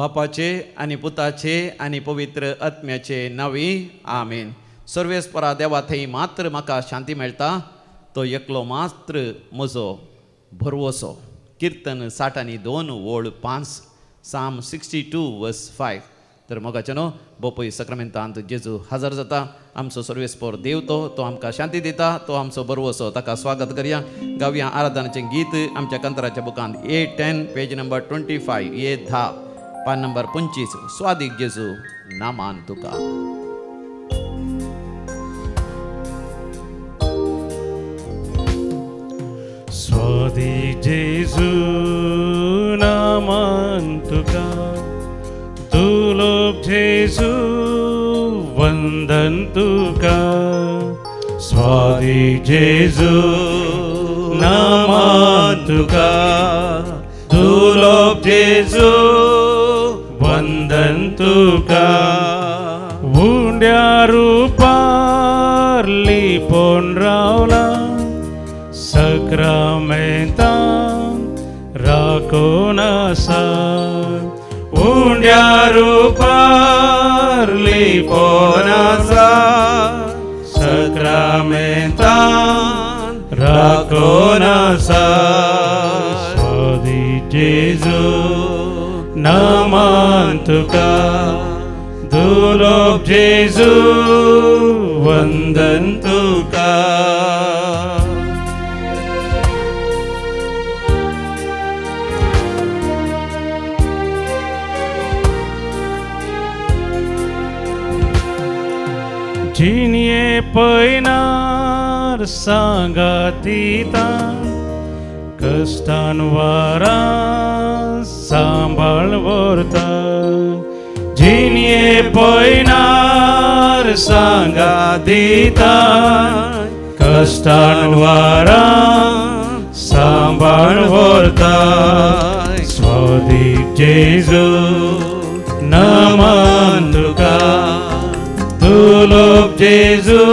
बापाचे आनी पुताचे आनी पवित्र आत्म्याचे नांवी आमेन. सर्वेस्परा देवा थंय मात्र म्हाका शांती मेळटा, तो एकलो मात्र म्हजो भरवसो. किर्तन 62 ओळ 5, साम 62 वर्स 5. तर मोगाचे न्हू बोपय सक्रामेंतांत जेजू हजर जाता. आमचो सर्वेस्पर देव तो तो आमकां शांती दिता, तो आमचो भरवसो. ताका स्वागत करया. गावया आराधनाचें गीत आमच्या कंत्राच्या बुकांत A10 page number 25, A10 पान नंबर 25. स्वादीक जेजू नामान तुका. स्वादीक जेजू नामान तुका, दुलोब जेजू वंदन तुका. स्वादीक जेजू नामान तुका, दुलोब जेजू वंदन तुका. उंड्या रुपार लिपोवन रावला, सक्रामेंतान राखून आसा. उंड्या रुपार लिपोवन आसा, सक्रामेंतान राखून आसा. स्वादीक जेजू नामान तुका, दुलोब जेजू वंदन तुका. जिनये पयनार सांगातीता, कश्टान वारां सांबाळ व्हरता. जिनये पयनार सांगातीता, कश्टान वारां सांबाळ व्हरता. स्वादीक जेजू नामान तुका, दुलोब जेजू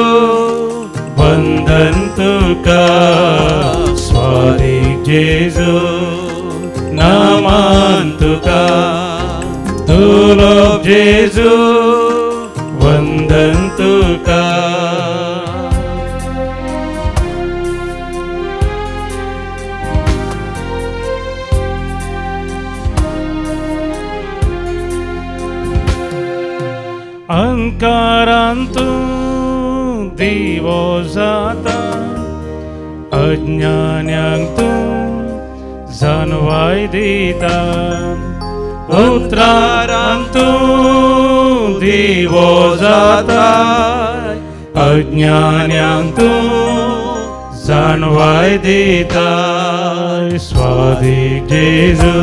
वंदन तुका. स्वादीक जेजू नामान तुका, दुलोब जेजू वंदन तुका. अंकारांतू दिवो जाता, अज्ञान्यांक तूं जानवाय दिता. उतरांतू दिवो जाता, अज्ञान्यांक तूं जानवाय दिता. स्वादीक जेजू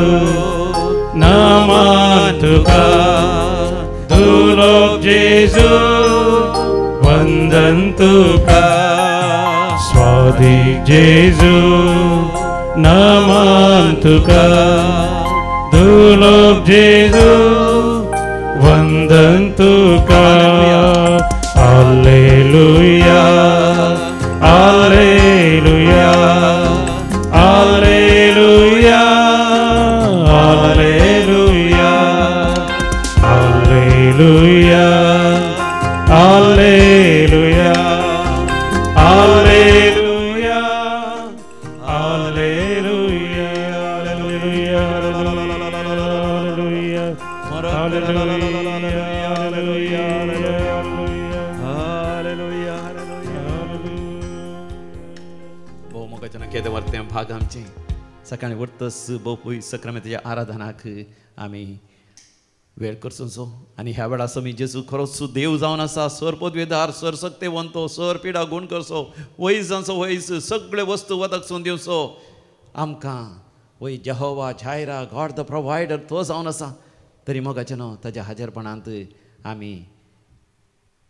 नामान तुका, दुलोब जेजू वंदन तुका. स्वादीक जेजू नामान तुका, दुलोब जेजू वंदन तुका. Hallelujah, hallelujah, hallelujah, hallelujah, hallelujah, hallelujah, hallelujah, hallelujah, hallelujah, hallelujah, hallelujah, hallelujah. भोव मोगाच्या केदें वर्तें भाग आमचें सकाळीं उठतच बोपूय सक्रामेंताच्या आराधनाक आमी वेळ करचो. आनी ह्या वेळार आमी जेजू खरोच देव जावन आसा, सर पदवेदार, सर सक्तेवंतो, सर पिडा गुण करचो, वैज जावचो, वैज सगळे वस्तू वदकसून दिवचो आमकां. वय Jehovah Jireh, God the provider तो जावन आसा. तरी मोगाचें न्हू ताज्या हाजेरपणांत आमी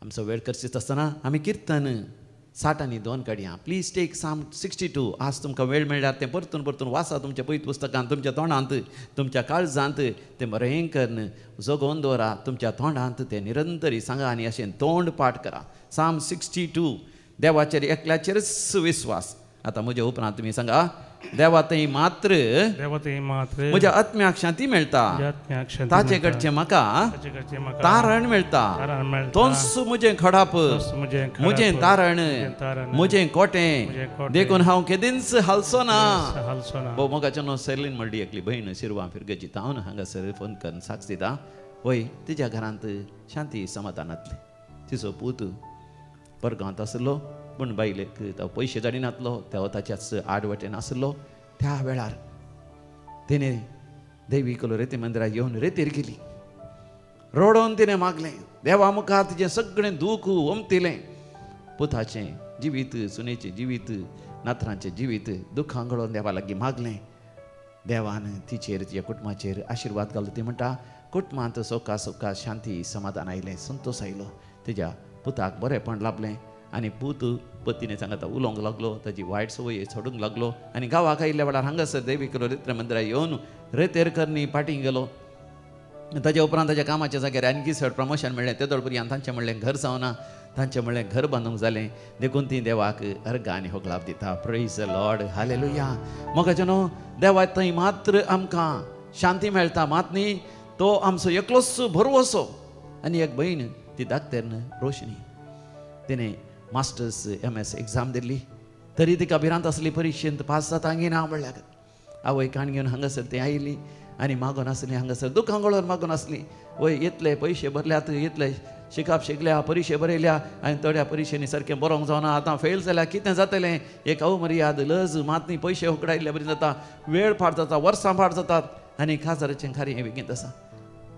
आमचो वेळ करचीत आसतना आमी किर्तन 62 काडया. प्लीज टेक साम 62. आज तुमकां वेळ मेळ्ळ्यार तें परतून परतून वाचा. तुमच्या पयत पुस्तकांत, तुमच्या तोंडांत, तुमच्या काळजांत तें बरें करून जगोवन दवरा. तुमच्या तोंडांत तें निरंतरी सांगा आनी अशें तोंड पाठ करा. साम 62. देवाचेर एकल्याचेरच विस्वास. आतां म्हज्या उपरांत तुमी सांगा, देवा थंय मात्र म्हज्या आत्म्याक शांती मेळटा, ताचे कडचें म्हाका तारण मेळटा. तोच म्हजें खडाप, म्हजें तारण, म्हजें कोटें, देखून हांव केदींच हालचो ना. भोव मोगाचें न्हू सेर्लीन म्हणली एकली भयण शिरवां फिरगजी तावन हांगासर फोन करून साक्ष दिता. वय तिज्या घरांत शांती समाधानांतलें. तिचो पूत परगांत आसलो, पूण बायलेक तो पयशे जाणिनातलो, तो ताच्याच आड वटेन आसलो. त्या वेळार तिणें देवी कलो रेती मंदिराक येवन रेतीर गेली. रडोन तिणें मागलें देवा मुखार, तिजें सगळें दूख ओमतिलें. पुताचें जिवीत, सुनेचें जिवीत, नातरांचें जिवीत दुखां गळोवन देवा लागीं मागलें. देवान तिचेर तिच्या कुटुंबाचेर आशिर्वाद घालो. ती म्हणटा कुटुंबांत सोका सोका शांती समाधान आयलें, संतोश आयलो. तिज्या पुताक बरेंपण लाभलें आनी पूत पतीने सांगता उलोवंक लागलो, ताजी वायट संवय सोडूंक लागलो. आनी गांवाक आयिल्ल्या वेळार हांगासर देवी कलो रेत्र मंदिराक येवन रेतेर करणी पाटीं गेलो. ताज्या उपरांत ताज्या कामाच्या जाग्यार आणखी चड प्रमोशन मेळ्ळें. ते दोळपुरयान तांचें म्हणलें घर जावना, तांचें म्हणलें घर बांदूंक जालें. देखून ती देवाक अर्गां आनी होगलाप दिता. Praise the Lord, hallelujah. मोगाचें न्हू देवा थंय मात्र आमकां शांती मेळटा, मात न्ही तो आमचो एकलोच भरवसो. आनी एक भयण ती धाकटेन रोशनी, तिणें मास्टर्स MS exam दिल्ली, तरी तिका भिरांत आसली परिक्षेंत पास जाता ना म्हणल्यार. आवय काण घेवन हांगासर ती आयली आनी मागून आसली, हांगासर दुखां गळोवन मागून आसली. वय इतले पयशे भरल्यात, इतले शिकप शिकल्या, परिक्षे बरयल्या आनी थोड्या परिक्षेनी सारकें बरोवंक जावना, आतां फेल जाल्यार कितें जातलें? एक अवमर्याद लज मात न्ही, पयशे उकडायल्ले बरी जाता, वेळ फाट जाता, वर्सां फाट जातात आनी खाजराचें खारें हें बेगीन आसा.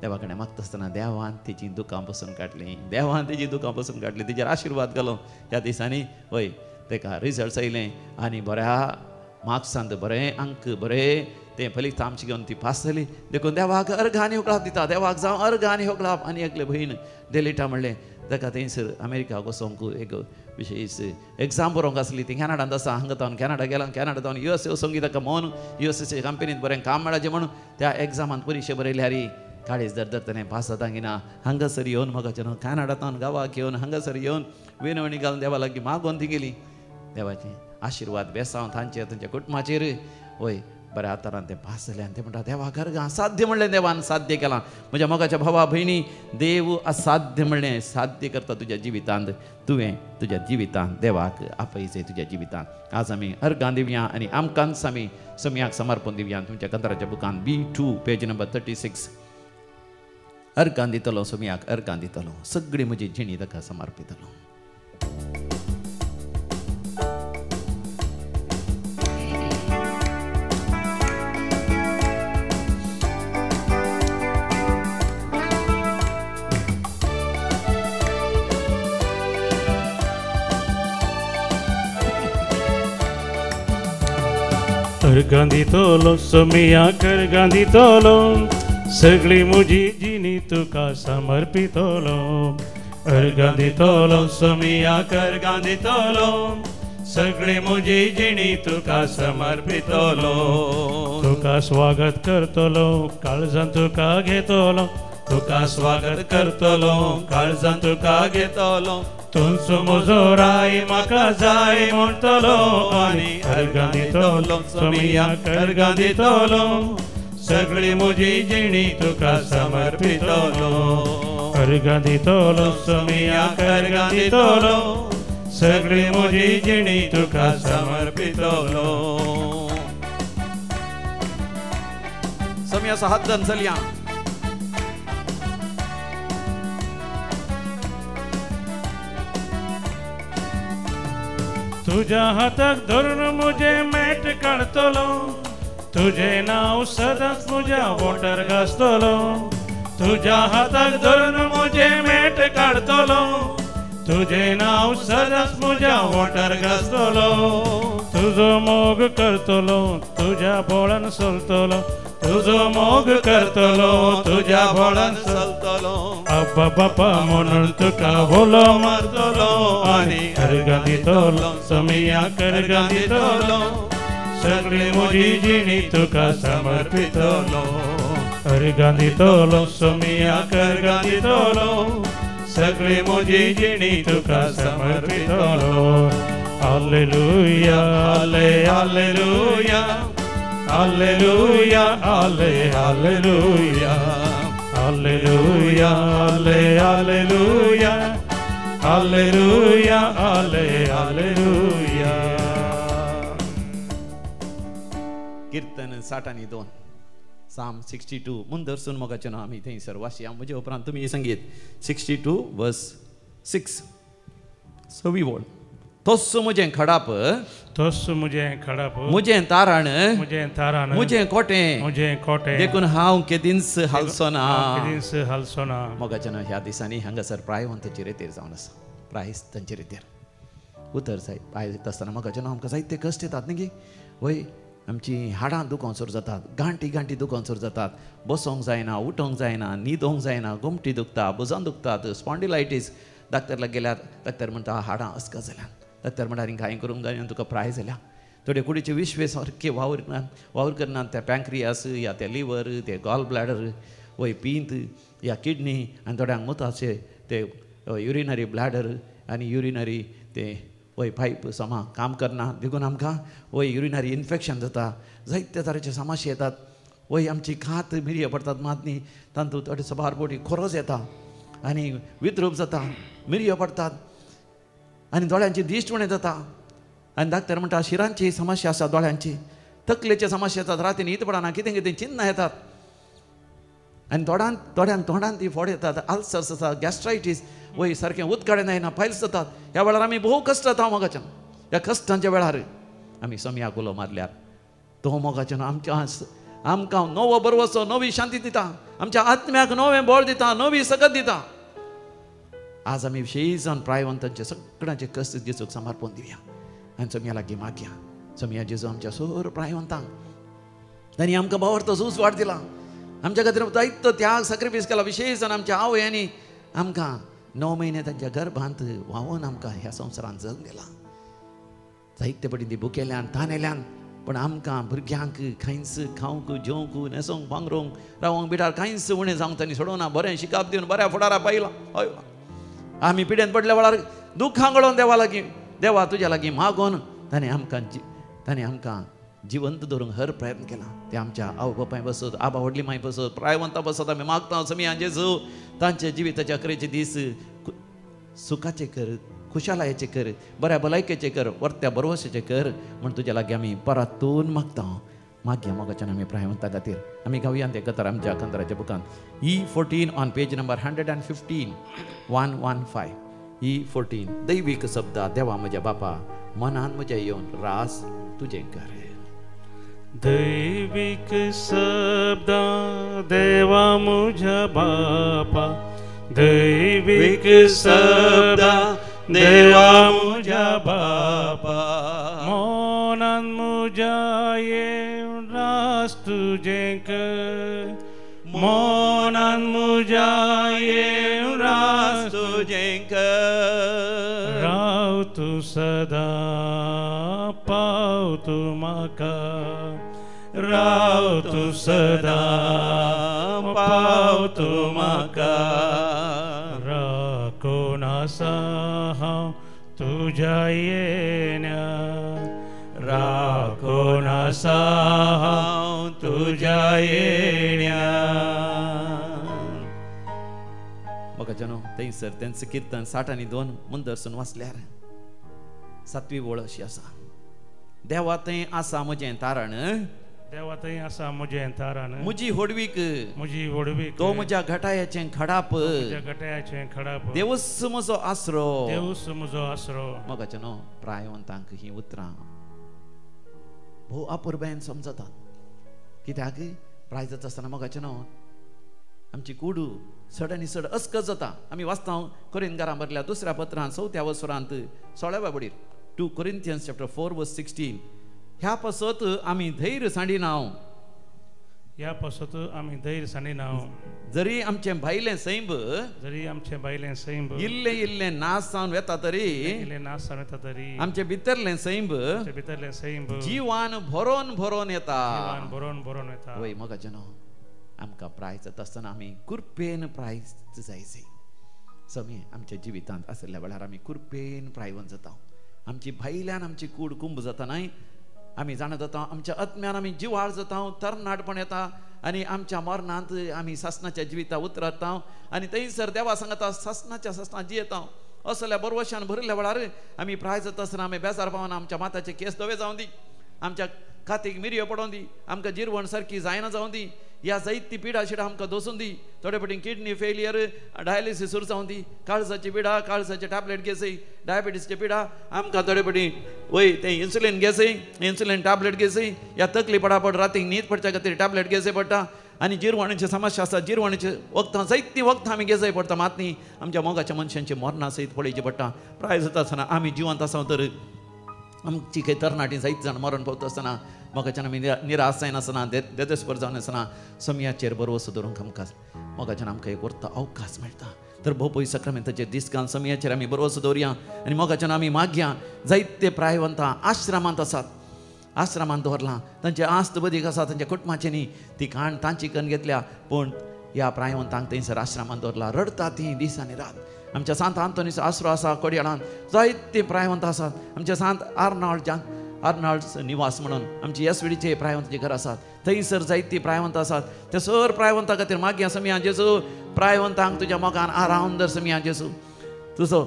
देवा कडेन मागता आसतना देवान तिची दुकां पसून काडलीं, देवान तिची दुकां पसून काडलीं, तिचेर आशिर्वाद घालो. ह्या दिसांनी वय ताका रिजल्ट्स आयलें आनी बऱ्या मार्क्सांत बरें अंक बरें तें फलितांश घेवन ती पास जाली. देखून देवाक अर्घ आनी होगळाप दिता, देवाक जावं अर्घ आनी होगळाप. आनी एकले भयण डेलिटा म्हणलें ताका थंयसर अमेरिका वचोंक एक विशेश एग्जाम बरोवंक आसली. ती कॅनडांत आसा, हांगा तावन कॅनडा गेला, कॅनडा तावन US वचोंक ताका म्हणून US कंपनींत बरें काम मेळाचें म्हणून त्या एग्जामांत परिक्षा बरयल्यार काळीज दर दर पास जाता ना. हांगासर येवन म्हाका न्हू कॅनडा तावन गांवाक येवन हांगासर येवन विनवणी घालून देवा लागीं मागोवन ती गेली. देवाचें आशिर्वाद बेसांव तांचेर तांच्या कुटुंबाचेर. वय बऱ्या आतारान तें पास जालें आनी तें म्हणटा देवा गर्गां साध्य म्हणलें देवान साध्य केलां. म्हज्या मोगाच्या भावा भयणी, देव असाध्य म्हणलें साध्य करता तुज्या जिवितांत. तुवें तुज्या जिवितांत देवाक आपयचें तुज्या जिवितांत. आज आमी अर्गां दिवया आनी आमकांच आमी सम्याक समर्पण दिवया. तुमच्या कंत्राच्या बुकान B2 page number 36. अर्गां दितलो सम्याक, अर्गां दितलो, सगळी म्हजी जिणी ताका समर्पितलो. अर्गां दितलो सोमियाक, अर्गां दितलो, सगळी म्हजी जिणी तुका समर्पितलो. अर्गां दितलो सोमियाक, अर्गां दितलो, सगळी म्हजी जिणी तुका समर्पितलो. तुका स्वागत करतलो काळजान तुका घेतलो, तुका स्वागत करतलो काळजान तुका घेतलो. तुमचो म्हजो राय म्हाका जाय म्हणटलो आनी अर्गां दितलो सोमियाक, अर्गां दितलो, सगळी म्हजी जिणी तुका समर्पितलो. अर्गां दितलो सोमियाक, अर्गां दितलो, सगळी म्हजी जिणी तुका समर्पितलो. सोमियाचो हात धरून चलया. तुज्या हाताक धरून म्हजें मेट काडटलो, तुजें नांव सदांच म्हज्या वोंठार घासतलो. तुज्या हाताक धरून म्हजें मेट काडटलो, तुजें नांव सदांच म्हज्या वोंठार घासतलो. तुजो मोग करतलो तुज्या बोळान चलतलो, तुजो मोग करतलो तुज्या बोळान चलतलो. अब्बा बापा म्हणून तुका उलो मारतलो आनी अर्गां दितलो सोमियाक, अर्गां दितलो, सगळी म्हजी जिणी तुका समर्पितलो. अर्गां दितलो सोमियाक, अर्गां दितलो, सगळी म्हजी जिणी तुका समर्पितलो. Hallelujah, hallelujah, hallelujah, hallelujah, hallelujah, hallelujah, hallelujah, hallelujah. Kirtan 62, Psalm 62 मुंदरसून मोगाचें नांव आमी थंयसर वाचया. म्हजे उपरांत तुमी संगीत 62 वर्स 6 सवी वळ. तोस म्हजें खडाप, तोस म्हजें खडाप, म्हजें तारण, म्हजें तारण, म्हजें कोटें, म्हजें कोटें, देखून हांव केदींच हालचो ना, केदींच हालचो ना. मोगाचें नांव ह्या दिसांनी हांगासर प्रायवंताची रेतीर जावन आसा. प्रायस्तांचे रेतीर उतर जायत आयज येता आसतना मोगाचें नांव आमकां जायते कश्ट येतात न्ही. वय आमची हाडां दुखोवंक सुरू जातात, गांठी गांठी दुखोवंक सुरू जातात, बसोंक जायना, उठोंक जायना, न्हिदोंक जायना, गोमटी दुखता, भुजां दुखतात, स्पॉन्डिलायटीस. डाक्टरला गेल्यार डाक्टर म्हणटा हाडां अस्कत जाल्यात. डाक्टर म्हणटा आनी कांय करूंक जायना, तुका प्राय जाल्या. थोडे कुडीचे विश्वे सारके वावर वावर करनात, त्या पँक्रियास या ते लिवर, ते गॉल ब्लॅडर, वय पींत या किडनी, आनी थोड्यांक मुताचे ते युरिनरी ब्लॅडर आनी युरिनरी ते वय पायप समा काम करना, देखून आमकां वय युरिनरी इन्फेक्शन जाता. जायते तरेचे समस्या येतात. वय आमची खात मिरयो पडटात मात न्ही, तातूंत थोडे सबार बोटी खोरोज येता आनी विद्रूप जाता, मिरयो पडटात आनी दोळ्यांची दिश्ट उणें जाता. आनी डाक्टर म्हणटा शिरांची समस्या आसा, दोळ्यांची, तकलेची समस्या येतात, राती न्हीद पडना, कितें कितें चिन्नां येतात आनी तोंडान थोड्यांक तोंडान ती फोड येतात, अल्सर्स आसा, गॅस्ट्रायटीस, वय सारकें उदकाडेन जायना, पायल्स जातात. ह्या वेळार आमी भोव कश्ट जाता मोगाच्यान. ह्या कश्टांच्या वेळार आमी सम्याक उलो मारल्यार तो मोगाच्यान आमच्या आमकां नवो बरवसो, नवी शांती दिता, आमच्या आत्म्याक नवें बळ दिता, नवी सकत दिता. आज आमी विशेश जावन प्रायवंतांचे सगळ्यांचे कश्ट जेजूक समर्पण दिवया आनी सम्या लागीं मागया. सम्या जेजू आमच्या सोर प्रायवंतांक तांणी आमकां भावार्थो उजवाड दिला, आमच्या खातीर जायतो त्याग सॅक्रिफायस केला. विशेश जावन आमच्या आवयांनी आमकां 9 म्हयने तांच्या गर्भांत व्हांवून आमकां ह्या संवसारांत जल्म दिला. जायते पटी ती भुकेल्यान तानेल्यान, पूण आमकां भुरग्यांक कांयच खावंक, जेवंक, न्हेसोंक, पांगरूंक, रावंक बिडार कांयच उणें जावंक तांणी सोडोवना. बरें शिकाप दिवन बऱ्या फुडारा पायला. हय, आमी पिडेन पडल्या वेळार दुख्खां गळोवन देवा लागीं, देवा तुज्या लागीं मागोन ताणें आमकां जिवंत दवरूंक हर प्रयत्न केला. ते आमच्या आवय बापाय बसत, आबा व्हडली माय बसत, प्रायवंता बसत आमी मागता समिया जेजू तांच्या जिविताच्या अकरेचे दीस सुखाचे कर, खुशालायेचे कर, बऱ्या भलायकेचे कर, वर्त्या बरवशेचे कर म्हण तुज्या लागीं आमी परातून मागता. मागया मोगाच्यान आमी प्रायवंता खातीर आमी गावया ते कतर आमच्या कंतराच्या बुकान E14 on page number 115 115 E14. दैवीक शब्दा देवा म्हज्या बापा मनान म्हज्या येवन रास तुजें कर. दैवीक शब्दा देवा म्हज्या बापा, दैवीक शब्दा देवा म्हज्या बापा, मनान म्हज्या येवन रास तुजें कर, मनान म्हज्या येवन रास तुजें कर, राव तूं सदां पाव तूं म्हाका, राव तूं सदां पाव तूं म्हाका, राखून आसा हांव तुज्या येण्या, राखून आसा हांव तुज्या येण्या. मोगाच्यानो थंयसर तेंचें किर्तन 62 मुंदरसून वाचल्यार 7वी वळ अशी आसा. देवा थंय आसा म्हजें तारण, देवा थंय आसा म्हजें तारण, म्हजी होडवीक, म्हजी होडवीक, तो म्हज्या घटायाचें खडाप, म्हज्या घटायाचें खडाप, देवूच म्हजो आसरो, देवूच म्हजो आसरो. मोगाच्यानो प्रायवंतांक हीं उतरां भोव अपुरबायेन समजतात. कित्याक प्राय जाता आसतना मोगाच्यानो आमची कुडू चड आनी चड अस्कत जाता. आमी वाचता कोरिंथकारां बरल्या 2 पत्रांत 4 वसरांत 16व्या बडीर 2 Corinthians chapter 4 verse 16. ह्या पासत आमी धैर्य सांडिना, ह्या पासत आमी धैर्य सांडिना, जरी आमचें भायलें सैंब, जरी आमचें भायलें सैंब इल्लें इल्लें नाश जावन वेता तरी, इल्लें नाश जावन वेता तरी, आमचें भितरलें सैंब, आमचें भितरलें सैंब जिवान भरोन भरोन येता, जिवान भरोन भरोन येता. वय मोगाच्यानो आमकां प्राय जाता आसतना आमी कुरपेन प्राय जाय. समी आमच्या जिवितांत आशिल्ल्या वेळार आमी कुरपेन प्रायवंत जाता. आमची भायल्यान आमची कूड कुंभ जाता न्हय, आमी जाणा जाता आमच्या आत्म्यान आमी जिवाळ जाता, तरणाटपण येता आनी आमच्या मरणांत आमी सासणाच्या जिविता उतरता आनी थंयसर देवा सांगता सासणाच्या सासणां जियेता. असल्या बरवशान भरिल्ल्या वेळार आमी प्राय जाता आसतना आमी बेजार पावना, आमच्या माथ्याचे केस धवे जावं दी, आमच्या कातीक मिरयो पडोवन दी, आमकां जिरवण सारकी जायना जावं दी, ह्या जायती पिडा शिडा आमकां दोसून दी, थोडे फावटी किडनी फेलियर डायलिसीस सुरू जावं दी, काळजाची पिडा काळजाचे टॅबलेट घेसय, डायबिटीसची पिडा आमकां थोडे फावटी वय तें इन्सुलीन घेसय, इन्सुलीन टॅबलेट घेसय, ह्या तकली पडापड रातीक न्हीद पडच्या खातीर टॅबलेट घेसय पडटा आनी जिरवणीची समस्या आसा, जिरवणीचे वखदां जायतीं वखदां आमी घेसय पडटा, मात न्ही आमच्या मोगाच्या मनशांची मरणा सयत पळयची पडटा. प्राय जाता आसतना आमी जिवंत आसा तर आमची काही तरणाटी जायत जाण मरण पावता आसतना मोगाच्यान आमी निराश जायनासतना देदेस्पर जायनासतना समयाचेर बरवसो दवरूंक आमकां मोगाच्यान आमकां एक व्हरता अवकाश मेळटा. तर भोव सक्रमेंताचेर दीस घालून समयाचेर आमी बरवसो दवरया आनी मोगाच्यान आमी मागया. जायते प्रायवंतां आश्रमांत आसात, आश्रमांत दवरलां, तांचे आस्त बदीक आसा, तांच्या कुटुंबाचें न्ही ती काण तांची कन्न घेतल्या, पूण ह्या प्रायवंतांक थंयसर आश्रमांत दवरला, रडटा ती दीस आनी रात. आमच्या सांत आंतोनीचो आसरो आसा कोडयाळान, जायते प्रायवंत आसात. आमच्या सांत आर्नॉल्ड आर्नॉल्ड निवास म्हणून आमची एस विडीचे प्रायवंताचे घर आसात, थंयसर जायते प्रायवंत आसात. ते सर प्रायवंता खातीर मागया समिया जेजू, प्रायवंतांक तुज्या मोगान आरावन दर समिया जेजू. तुजो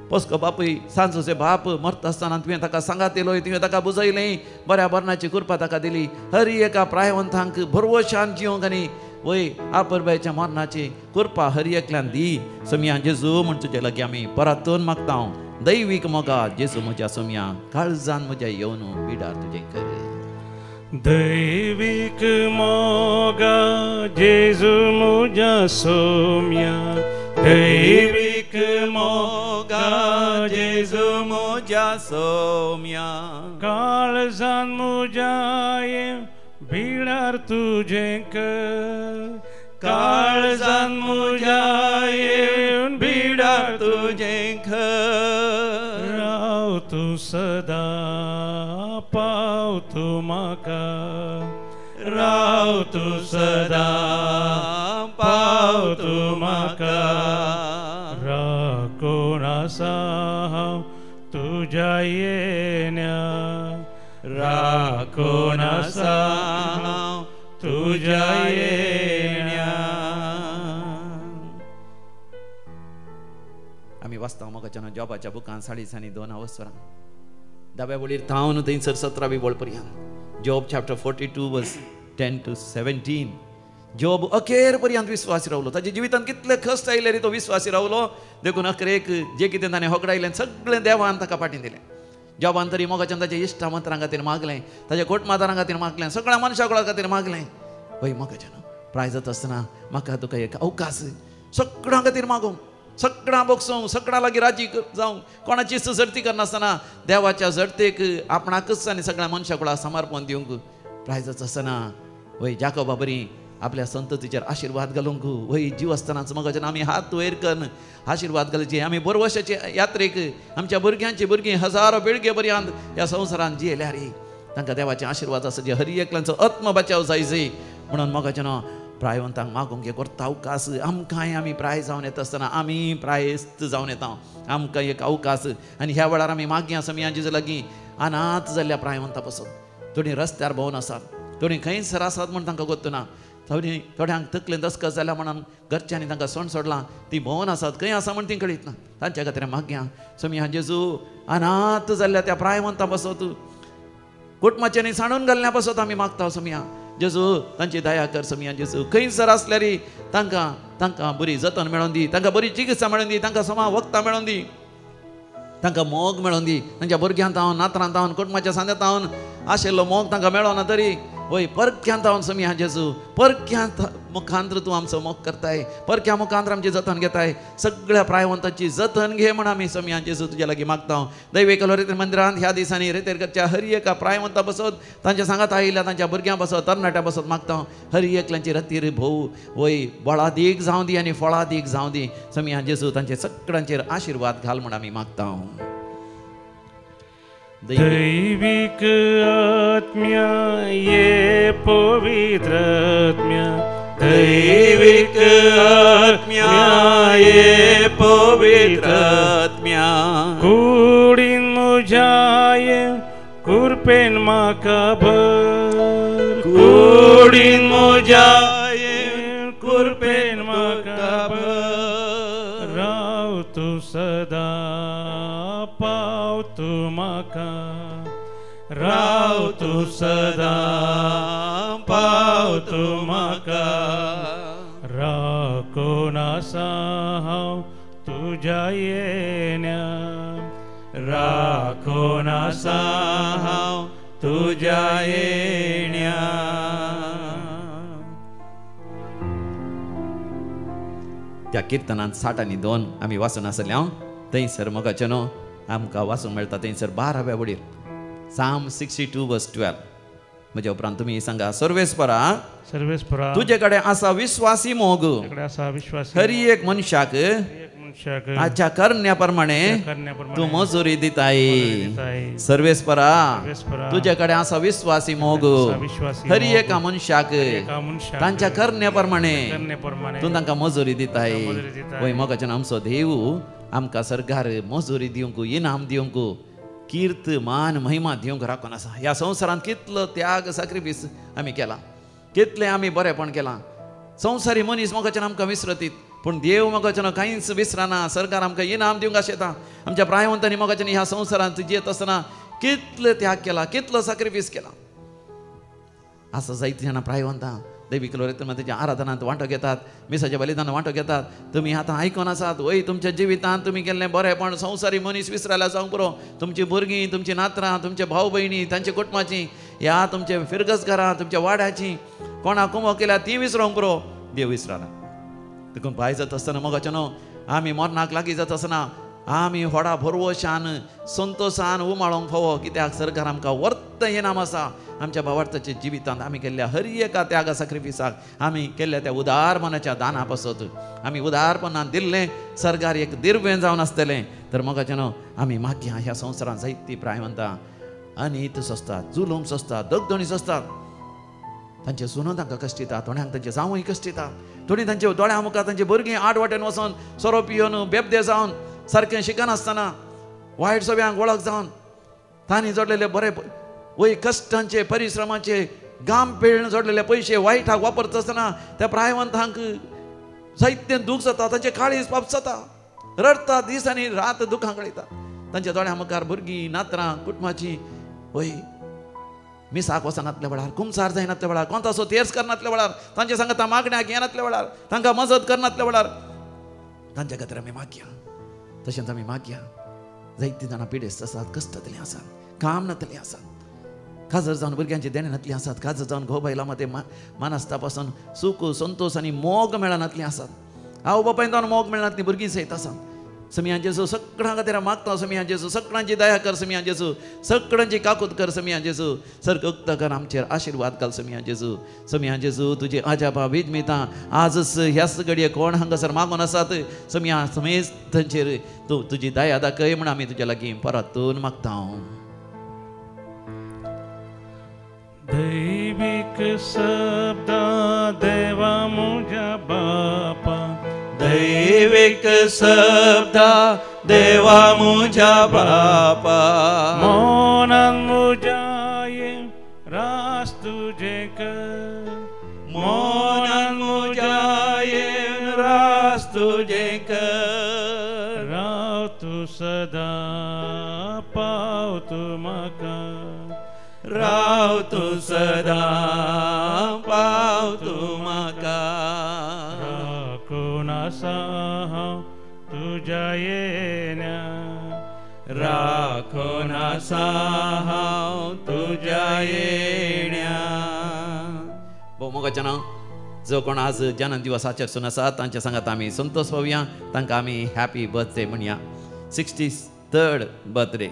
पोसको बापूय सांजोचे बाप मरता आसतना तुवें ताका सांगात दिलो, तुवें ताका बुजयलें, बऱ्या बरणाची कृपा ताका दिली. हर एका प्रायवंतांक भरवशान जिवंक आनी वय आपरबायच्या मरणाची कृपा हर एकल्यान दी समिया जेजू. म्हण तुजे लागीं आमी परतून मागता हांव दैवीक मोगा जेजू म्हज्या सोम्या काळजान म्हज्या येवन बिडार तुजें कर. दैवीक मोगा जेजू म्हज्या सोम्या, दैवीक मोगा जेजू म्हज्या सोम्या, काळजान म्हज्या येवन बिडार तुजें कर, काळजान म्हज्या येवन बिडार तुजें कर. राव तूं सदां पाव तूं म्हाका, राव तूं सदां पाव तूं म्हाका, राखून आसा हांव तुज्या येण्या, राखून आसा हांव तुज्या येण्या. आमी वाचता मोगाच्यान जॉबाच्या बुकान 40:2 अवसरां दाव्या वळीर थावन थंयसर 17वी वळ पर्यंत, Job chapter 42 verse 10 to 17. Job अखेर पर्यंत विस्वासी रावलो. ताच्या जिवितांत कितले कश्ट आयले रे तो विस्वासी रावलो, देखून अखेरेक जे कितें ताणें होगडायलें सगळें देवान ताका फाटीं दिलें. जॉबान तरी मोगाच्यान ताच्या इश्टा मंत्रां खातीर मागलें, ताच्या कोटमादारां खातीर मागलें, सगळ्या मनशां खातीर मागलें. वय मोगाच्यान प्राय जाता आसतना म्हाका तुका एक अवकाश सगळ्यां खातीर मागूंक, सगळ्यां बोगसूंक, सगळ्यां लागीं राजी जावंक, कोणाची झडती करनासतना देवाच्या झडतेक आपणाकच आनी सगळ्या मनशां कुळाक समर्पण दिवंक प्राय जाता आसतना वय जाकोबा बरी आपल्या संततीचेर आशिर्वाद घालूंक वय जीव आसतनाच मोगाच्यान आमी हात वयर करून आशिर्वाद घालचे. आमी बोरवशाचे यात्रेक आमच्या भुरग्यांची भुरगीं हजारो पिळगे पर्यंत ह्या संवसारांत जियेल्या रे तांकां देवाचे आशिर्वाद आसा जे हर एकल्यांचो आत्म बचाव जाय म्हणून मोगाच्यान प्रायवंतांक मागूंक एक व्हडलो अवकाश. आमकांय आमी प्राय जावन येता आसतना आमी प्रायस्त जावन येता, आमकां एक अवकाश. आनी ह्या वेळार आमी मागया समिया जेजू लागीं अनाथ जाल्ल्या प्रायवंता पासून, थोडीं रस्त्यार भोंवन आसात, थोडीं खंयसर आसात म्हूण तांकां गोत्तू ना, थोडीं थोड्यांक तकलेन दसकस जाल्या म्हणून घरच्यांनी तांकां सण सोडलां, तीं भोंवन आसात खंय आसा म्हूण तीं कळीत ना. तांच्या खातीर मागया समिया जेजू अनाथ जाल्ल्या त्या प्रायवंता पासत, कुटुंबाच्यांनी सांडून घाल्ल्या पासत आमी मागता समिया जेजू तांची दया कर समिया जेजू. खंयसर आसल्यार तांकां तांकां बरी जतन मेळोवन दी, तांकां बरी चिकित्सा मेळोवन दी, तांकां समा वखदां मेळोवन दी, तांकां मोग मेळोवन दी. तांच्या भुरग्यांत हांव, नातरांत हांव, कुटुंबाच्या सांद्यांत हांव आशिल्लो मोग तांकां मेळोना तरी वय परक्यांत हांव समिया जेजू, परक्यांत मुखांत्र तूं आमचो मोग करताय, परक्या मुखांत्र आमची जतन घेताय. सगळ्या प्रायवंताची जतन घे म्हण आमी समिया जेजू तुज्या लागीं मागता. दैवेक रेतेर मंदिरांत ह्या दिसांनी रेतेर करच्या हर एका प्रायवंता बसत, तांच्या सांगात आयिल्ल्या तांच्या भुरग्यां बसत, तरणाट्या बसत मागता. हर एकल्यांची रतीर भोव वय बळादीक जावं दी आनी फळादीक जावं दी. समिया जेजू तांचे सगळ्यांचेर आशिर्वाद घाल म्हण आमी मागता. दैवीक आत्म्या ये पवित्र आत्म्या, दैवीक आत्म्या ये पवित्र आत्म्या, कुडीन म्हज्या मुज्या कुरपेन म्हाका भर कुडीन मुज्या कुरपेन म्हाका भर राव तूं सदा पाव तूं म्हाका राव तूं सदा पाव तूं म्हाका राखून आसा हांव तुज्या येण्या राखून आसा हांव तुज्या येण्या. त्या किर्तनांत 60 आनी 2 आमी वाचून आसले हांव थंयसर मोगाचें न्हू आमकां वाचूंक मेळटा थंयसर 12व्या वडीर Psalm 62 verse 12. म्हज्या उपरांत तुमी सांगा सर्वेस्परा सर्वेस्परा तुजे कडेन आसा विस्वासी मोग हर एक मनशाक ताच्या करण्या प्रमाणे तूं मजुरी दिताय. सर्वेस्परा तुजे कडेन आसा विस्वासी मोग हर एका मनशाक तांच्या करण्या प्रमाणे तूं तांकां मजुरी दिताय. वय मोगाच्यान आमचो देव आमकां सरकार मजुरी दिवंक इनाम दिवंक कीर्त मान महिमा दिवंक राखून आसा. ह्या संवसारांत कितलो त्याग सॅक्रिफायस आमी केला कितलें आमी बरेंपण केलां. संवसारी मनीस मोगाच्यान आमकां विसरतीत पूण देव मोगाच्यान कांयच विसरना. सरकार आमकां इनाम दिवंक आशेता. आमच्या प्रायवंतांनी मोगाच्यान ह्या संवसारांत जियेत आसतना कितलो त्याग केला कितलो सॅक्रिफायस केला. आसा जायतीं जाणां प्रायवंतां दैवीक लोरेत तेच्या आराधनांत वांटो घेतात मिसाच्या बलिदानांत वांटो घेतात. तुमी आतां आयकून आसात वय तुमच्या जिवितांत तुमी केल्लें बरेंपण संवसारी मनीस विसरायला जावंक पुरो. तुमची भुरगीं तुमची नातरां तुमचे भाव भयणी तांचे कुटुंबाची ह्या तुमचे फिरगसघरां तुमच्या वाड्याची कोणा कुमो केल्या ती विसरोंक पुरो. देव विसराना. देखून भायर जाता आसतना मोगाचें न्हू आमी मरणाक लागीं जाता आसतना आमी व्हडा भरवशान संतोशान उमाळोंक फावो कित्याक सरकार आमकां वर्त इनाम आसा. आमच्या भावार्थाच्या जिवितांत आमी केल्ल्या हर एका त्यागा सॅक्रिफायसाक आमी केल्ल्या त्या उदारपणाच्या दाना पासत आमी उदारपणान दिल्लें सरकार एक दिर्वें जावन आसतलें. तर मोगाचें न्हू आमी मागया ह्या संवसारांत जायतीं प्रायवंतां अनीत सोंसतात जुलूम सोंसतात दगदणी सोंसतात. तांचे सुनो तांकां कश्ट दिता थोड्यांक तांचे जावूय कश्ट दिता थोडीं तांच्या दोळ्यां मुखार तांची भुरगीं आड वाटेन वचोन सोरो पिवन बेबदे जावन सारकें शिकनासतना वायट सगळ्यांक वळख जावन तांणी जोडलेले बरे वय कश्टांचे परिश्रमाचे गाम पेळून जोडलेले पयशे वायटाक वापरता आसतना त्या प्रायवंतांक जायतें दूख जाता तांचे काळीज पाप जाता रडटा दीस आनी रात दुखां कळयता. तांच्या दोळ्यां मुखार भुरगीं नातरां कुटुंबाची वय मिसाक वचनातल्या वेळार कुमसार जायनातल्या वेळार कोणतासो तेर्स करनातल्या वेळार तांचे सांगता मागण्याक येनातल्या वेळार तांकां मजत करनातल्या वेळार तांच्या खातीर आमी मागया. तशेंच आमी मागया जायतीं जाणां पिडेस्त आसात कश्टांतलीं आसात काम नातलीं आसात काजर जावन भुरग्यांची देणें नातलीं आसात काजर जावन घोव बायलां मदें मानसता पासून सूख संतोश आनी मोग मेळनातलीं आसात. आवय बापायन जावन मोग मेळनातलीं भुरगीं सयत आसात. समिया जेजू सगळ्यां खातीर मागता. समिया जेजू सगळ्यांची दया कर. समिया जेजू सगळ्यांची काकूत कर. समिया जेजू सर्ग उक्तो कर आमचेर आशिर्वाद घाल. समिया जेजू समिया जेजू तुजी आजापा विजमितां आजच ह्याच घडये कोण हांगासर मागून आसात समिया समेज तांचेर तूं तुजी दया दाखय म्हूण आमी तुज्या लागीं परतून मागता. दैवीक शब्दा देवा मुझ्या बापा दैवीक शब्दा देवा मुझ्या बापा मोनान मुझ्या रास तुझे कर मोनान मुझ्या रास तुझे कर राव तूं सदा पाव तूं म्हाका राव तूं सदा पाव तूं म्हाका राखून आसा हांव तुज्या येण्या राखून आसा हांव तुज्या येण्या. भोव मोगाचें नांव जो कोण आज जन्म दिवस आचरसून आसा तांच्या सांगात आमी संतोष पावया तांकां आमी हॅपी बर्थडे म्हणया. 63rd birthday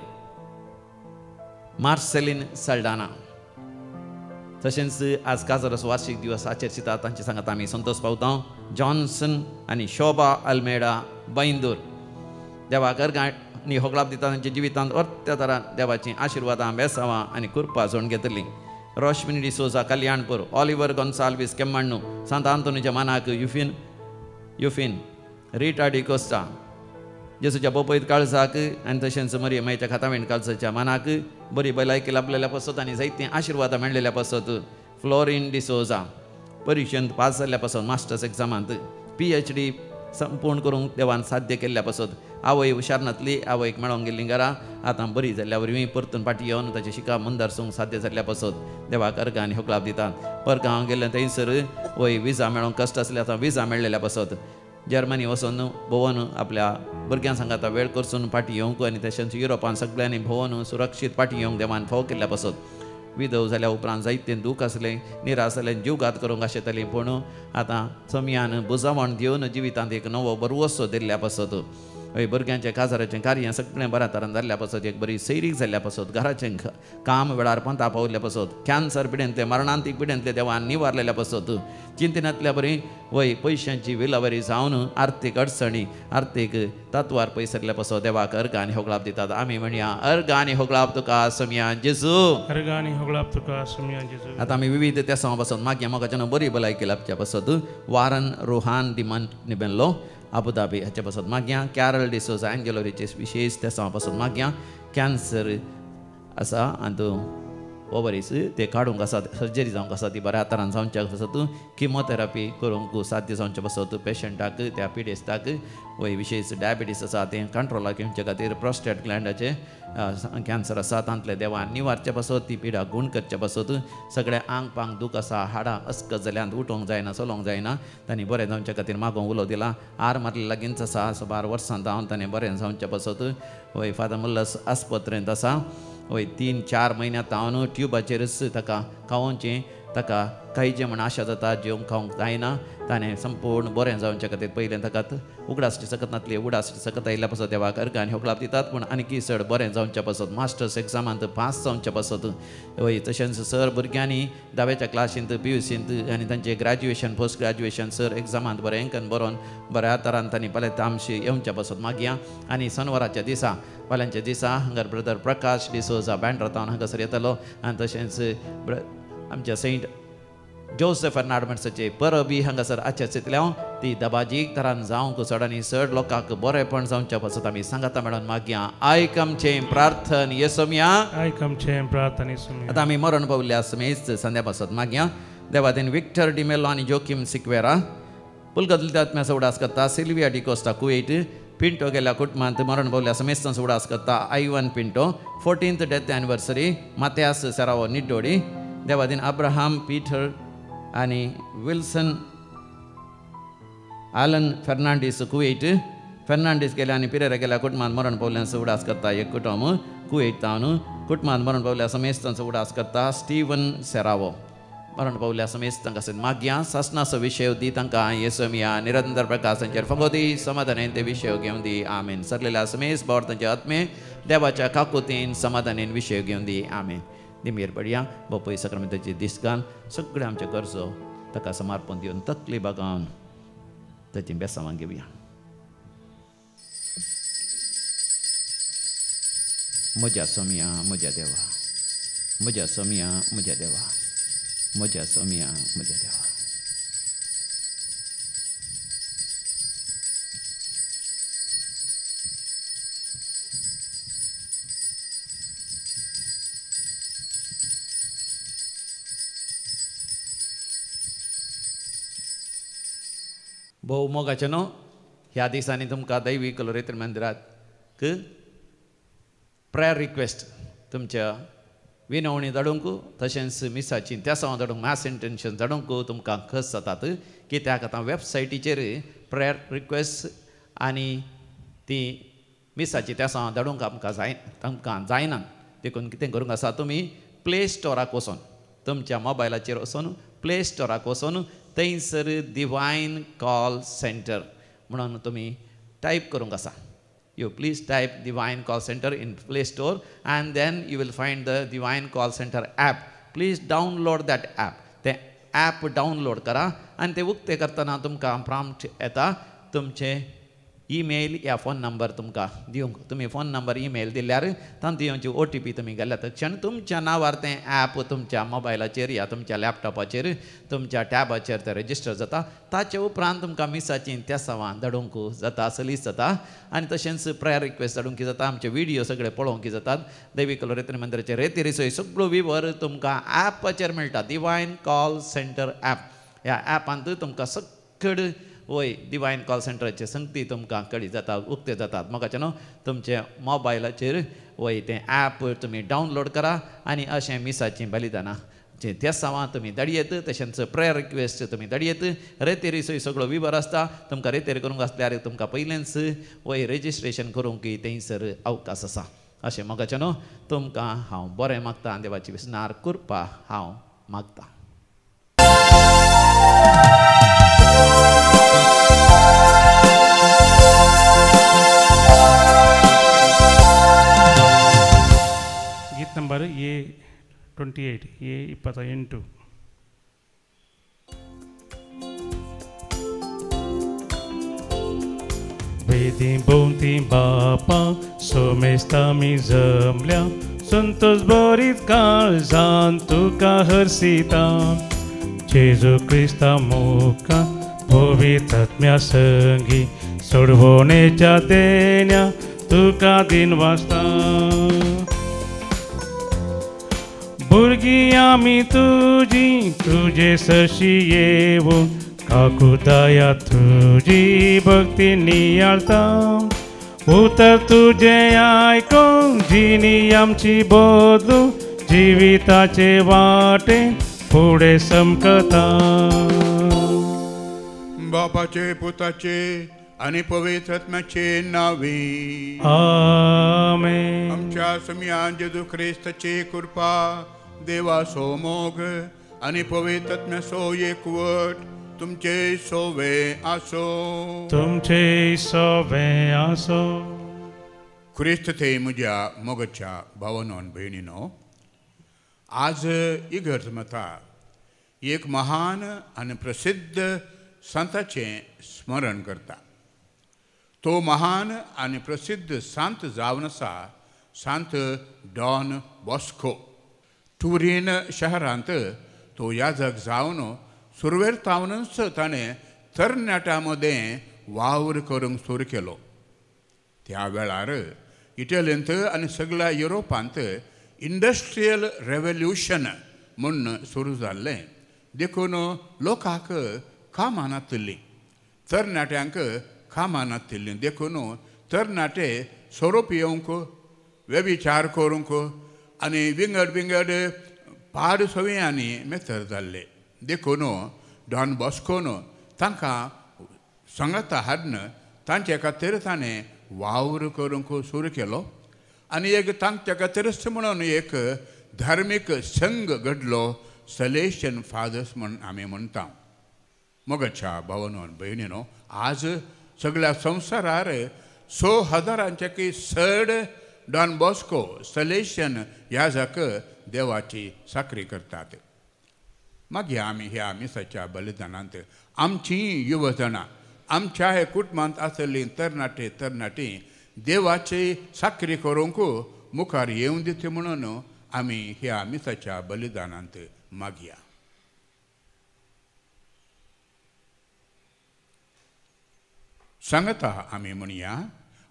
Marceline Saldanha. तशेंच आज काजरस वार्षिक दिवस आचरिता तांचे सांगात आमी संतोष पावता. जॉन्सन आनी शोभा अल्मेडा बैंदूर देवाक आनी होगळाप दिता तांच्या जिवितांत अर्त्या तरान देवाचीं आशिर्वादां बेसावां आनी कृपा जोडून घेतली. रोशमिनी डिसोजा कल्याणपूर ऑलिवर गोन्साल्वीस केम्माण्णू सांत आंतोनीच्या मानाक युफिन युफिन रिटा डिकोस्टा जेजूच्या बोपयत काळजाक आनी तशेंच मरियम मायच्या खातावेण काळजाच्या मानाक बरी भलायकी लाभलेल्या पासत आनी जायतीं आशिर्वादां मेळ्ळेल्या पासत फ्लोरीन डिसोजा परिक्षेंत पास जाल्ल्या पासत मास्टर्स एग्जामांत PhD संपूर्ण करूंक देवान साध्य केल्ल्या पासत आवय हुशार नासली आवयक मेळोंक गेल्ली घरा आतां बरी जाल्ल्या वरवीं परतून फाटीं येवन ताचें शिका मुंदारसूंक साध्य जाल्ल्या पासत देवाक अर्गां आनी होगळाप दितात. परगां हांव गेल्लें थंयसर वय विजा मेळोंक कश्ट आसले आतां विजा मेळ्ळेल्या पासत जर्मनी वचून भोंवन आपल्या भुरग्यां सांगाता वेळ करसून फाटीं येवंक आनी तशेंच युरोपान सगळ्यांनी भोंवन सुरक्षीत फाटीं येवंक देवान फाव केल्ल्या पासत विधव जाल्या उपरांत जायतें दूख आसलें निराश जालें जीवघात करूंक आशेतालीं पूण आतां समयान बुजावण दिवन जिवितांत एक नवो बरवसो दिल्ल्या पासत हय भुरग्यांचें काजाराचें कार्य सगळें बऱ्या तरान जाल्ल्या पासत एक बरी सैरीक जाल्ल्या पासत घराचें काम वेळार पंता पावल्ल्या पासत कॅन्सर पिडेंतलें मरणांतीक पिडेंतलें देवान निवारलेल्या पासत चिंतनांतल्या बरी वय पयशांची विलावरी जावन आर्थीक अडचणी आर्थीक तत्वार पयसरल्या पासत देवाक अर्गां आनी होगळाप दितात. आमी म्हणया अर्गां आनी होगळाप तुका समिया जेजू. अर्गां आनी होगळाप तुका समिया जेजू. आतां आमी विविध तेसांव पासत मागया मोगाच्यान बरी भलायकी लाभच्या पासत वारन रोहान डिमन निबेल्लो अबुधाबी हाचे पासत मागया. कॅरल डिसोजा एंजेलो रिचेस विशेष तेसांव पासत मागया. कॅन्सर आसा आनी ओवरीस ते काडूंक आसा सर्जरी जावंक आसा ती बऱ्या तरान जावच्या पासत किमोथेरपी करूंक साध्य जावचे पासत पेशंटाक त्या पिडेस्ताक वय विशेष डायबिटीस आसा तें कंट्रोलाक येवचे खातीर प्रोस्टेट ग्लँडाचें कॅन्सर आसा तांतले देवान निवारचे पासत ती पिडा गूण करचे पासत सगळें आंग पांग दूख आसा हाडां अस्कत जाल्यान उठोवंक जायना चलोवंक जायना तांणी बरें जावचे खातीर मागोवंक उलो दिला. आर मारले लागींच आसा सुमार वर्सां जावन ताणें बरें जावचे पासत वय फादर मुल्लस आस्पत्रेंत आसा वय 3-4 म्हयन्या तावन ट्युबाचेरच ताका खावोवचें ताका खायचें म्हण आशा जाता जेवंक खावंक जायना ताणें संपूर्ण बरें जावचे खातीर पयलें ताका उगडासची सकत नासली उगडासची सकत आयिल्ल्या पासत देवाक अर्गां आनी होगळाप दितात. पूण आनीकी चड बरें जावचे पासत मास्टर्स एग्जामांत पास जावचे पासत वय तशेंच सर भुरग्यांनी धावेच्या क्लासींत PUCंत आनी तांचें ग्रॅज्युएशन पोस्ट ग्रॅज्युएशन सर एग्जामांत बरें अंकन बरोवन बऱ्या तरान तांणी फाल्यां तामशी येवच्या पासत मागया. आनी सनवाराच्या दिसा फाल्यांच्या दिसा हांगार ब्रदर प्रकाश डिसोजा बँड्रा तावन हांगासर येतलो आनी तशेंच आमच्या सेंट जोसेफ फर्नांडीसाचे परबी हांगासर आच्या चिंतल्या ती दबाजीक तरान जावंक चड आनी चड लोकांक बरेपण जावच्या पासत आमी सांगाता मेळोन मागया. आयक आमचें प्रार्थन येसोमया. आयक आमचें प्रार्थन येसोमया. आतां आमी मरण पावल्या समेस्त संध्या पासत मागया. देवादेन विक्टर डिमेलो आनी जोकीम सिक्वेरा पुलगदलत्या आत्म्याचो उडास करता. सिल्विया डिकोस्टा कुवेट पिंटो गेल्या कुटुंबांत मरण पावल्या समेस्तांचो उडास करता. Ivan Pinto 14th death anniversary Mathias Serrao Niddodi Devadin Abraham Peter आनी विल्सन आलन फेर्नांडीस कुवेट फेर्नांडीस गेल्या आनी पिरेरा गेल्या कुटुंबांत मरण पावल्यांचो उडास करता. एक कुटुंब कुवेट तावन कुटुंबांत मरण पावल्या समेस्तांचो उडास करता. स्टीवन सेरावो मरण पावल्या समेस्तांक आसत मागया. सासनाचो विशय दी तांकां येसमिया निरंतर प्रकाशांचेर फगोदी समाधानेन ते विशय घेवन दी. आमेन. सरलेल्या समेस्त भावर तांचे आत्मे देवाच्या काकुतीन समाधानेन विशय घेवन दी. आमेन. दिमेर पडया बापूय सक्रमेंताची दिसगान सगळे आमचे गरजो ताका समर्पण दिवन तकली बागावन ताची बेसांवां घेवया. म्हज्या सोमया म्हज्या देवा, म्हज्या सोमया म्हज्या देवा, म्हज्या सोमया म्हज्या देवा. भोव मोगाचें न्हू ह्या दिसांनी तुमकां दैवी कलोरेत्र मंदिराक प्रेयर रिक्वेस्ट तुमच्या विनवणी धाडूंक तशेंच मिसाची तेसांव धाडूंक मास इंटेन्शन धाडूंक तुमकां खस जातात. कित्याक आतां वेबसायटीचेर प्रेयर रिक्वेस्ट आनी ती मिसाची तेसांव धाडूंक आमकां जाय तुमकां जायना. देखून कितें करूंक आसा तुमी प्ले स्टोराक वचोन तुमच्या मोबायलाचेर वचोन प्ले स्टोराक वचोन थंयसर डिवायन कॉल सेंटर म्हणून तुमी टायप करूंक आसा. You please type Divine Call Center in Play Store and then you will find the Divine Call Center app. Please download that app. ते ॲप डावनलोड करा आनी ते उक्ते करतना तुमकां प्रॉम्प्ट येता तुमचें ईमेल या फोन नंबर तुमकां दिवंक तुमी फोन नंबर ईमेल दिल्यार तांतूं येवची ओ टी पी तुमी घाल्यात क्षण तुमच्या नांवार तें ॲप तुमच्या मोबायलाचेर या तुमच्या लॅपटॉपाचेर तुमच्या टॅबाचेर तें रजिस्टर जाता. ताचे उपरांत तुमकां मिसाचीं तेसावां धाडूंक जाता, सलीस जाता आनी तशेंच प्रेयर रिक्वेस्ट धाडूंक जाता. आमचे विडियो सगळे पळोवंक जातात. देवी कलोरेत्री मंदिराचे रेती सगळो विवर तुमकां ॲपाचेर मेळटा. डिवायन कॉल सेंटर ॲप, ह्या ॲपांत तुमकां सगळे वय डिवायन कॉल सेंटराचे संगती तुमकां कळी जातात, उक्ते जातात. म्हाका न्हू तुमचे मोबायलाचेर वय तें ॲप तुमी डावनलोड करा आनी अशें मिसाचीं बलिदानां जे तेसावां तुमी धाडयेत, तशेंच प्रेयर रिक्वेस्ट तुमी धाडयेत. रेतेरी सोय सगळो विवर आसता. तुमकां रेतेर करूंक आसल्यार तुमकां पयलेंच वय रेजिस्ट्रेशन करूंक थंयसर अवकाश आसा. अशें म्हाका न्हू तुमकां हांव बरें मागता, देवाची विसनार कृपा हांव मागता. गीत नंबर ए 28, ए 28. वेदी भोंवती बापा सोमेस्ता मी जमल्या, संतोष बरीत काळजान तुका हर्सिता. जेजू क्रिस्ता मुखा पवित्र आत्म्या संगी सोडवणेच्या देण्या तुका दिन वाजता. भुरगीं आमी तुजी तुजे सशी येवन काकुताया तुजी भक्ती नियाळता. उतर तुजें आयकूंक जिणी आमची बदलू जिविताचे वाटे फुडें समकता. बापाचे पुताचे आनी पवित्र आत्म्याचे नांवे आमेन. आमच्या समियान जेजू क्रिस्ताची कृपा, देवाचो मोग आनी पवित्र आत्म्याचो एकवट तुमचे सोवे आसो. तुमचे सोवे आसो. क्रिस्त ते म्हज्या मोगाच्या भावानो भयणीनो, आज इगर्ज मता एक महान आनी प्रसिद्ध संताचें स्मरण करता. तो महान आनी प्रसिद्ध संत जावन आसा संत डॉन बॉस्को. टुरीन शहरांत तो याजक जावन सुरवेर तावनच ताणें तरणाट्यां मदें वावर करूंक सुरू केलो. त्या वेळार इटलींत आनी सगळ्या युरोपांत इंडस्ट्रियल रेवोल्युशन म्हूण सुरू जाल्लें, देखून लोकांक कामां नातिल्लीं, तरणाट्यांक कामां नातिल्लीं. देखून तरणाटे सोरो पियोवंक, व्यभिचार करूंक आनी विंगड विंगड पाड सवयांनी मेतर जाल्ले. देखून डॉन बॉस्कोन तांकां सांगाता हाडून तांचे खातीर ताणें वावर करूंक सुरू केलो आनी एक तांच्या खातीरच म्हणून एक धार्मीक संघ घडलो, सलेशन फादर्स म्हूण आमी म्हणटा. मोगाच्या भावानो भयणीनो, आज सगळ्या संवसारार 6,000 की चड डॉन बॉस्को सलेशन याजक देवाची साकरी करतात. मागीर आमी ह्या मिसाच्या बलिदानांत आमची युवजणां, आमच्या हे कुटुंबांत आसलीं तरणाटे तरणाटी देवाची साकरी करूंक मुखार येवन दिता म्हणून आमी ह्या मिसाच्या बलिदानांत मागया. सांगता आमी म्हणया,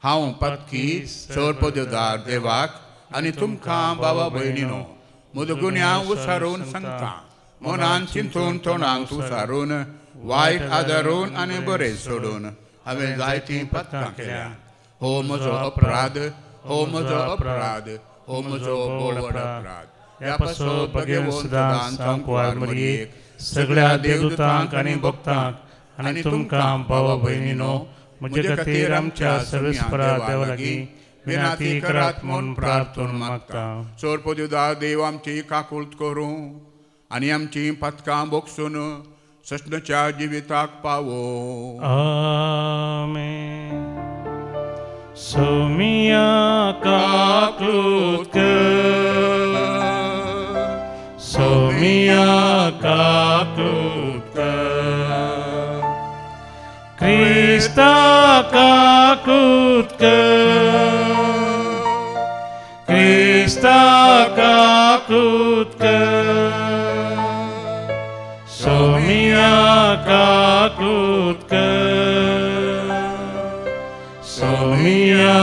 हांव पातकी चड पददार देवाक आनी तुमकां बाबा भयणीनो म्हजो गुन्यांव उसारून सांगता. मनान चिंतून तोंडांत उसारून वायट आदारून आनी बरें सोडून हांवें जायतीं पथकां केल्या. हो म्हजो अपराध, हो म्हजो अपराध, हो म्हजो व्हड अपराध. ह्या पासून भगेवन सदां सांकवार मरियेक, सगळ्या देवदूतांक आनी भक्तांक आनी तुमकां भावा भयणीनो म्हजे खातीर आमच्या सर्वेस्परा देवा लागीं विनंती करात म्हूण प्रार्थना मागता. चड पदुदार देव आमची काकूळत करूं आनी आमची पथकां बोगसून सस्नच्या जिविताक पावो. आमेन. सोमिया काकूळत कर, सोमिया काकूळत कर, क्रिस्ता काकूळत काकूत कर, क्रिस्ता काकूत कर, सोमिया काकूत कर, सोमिया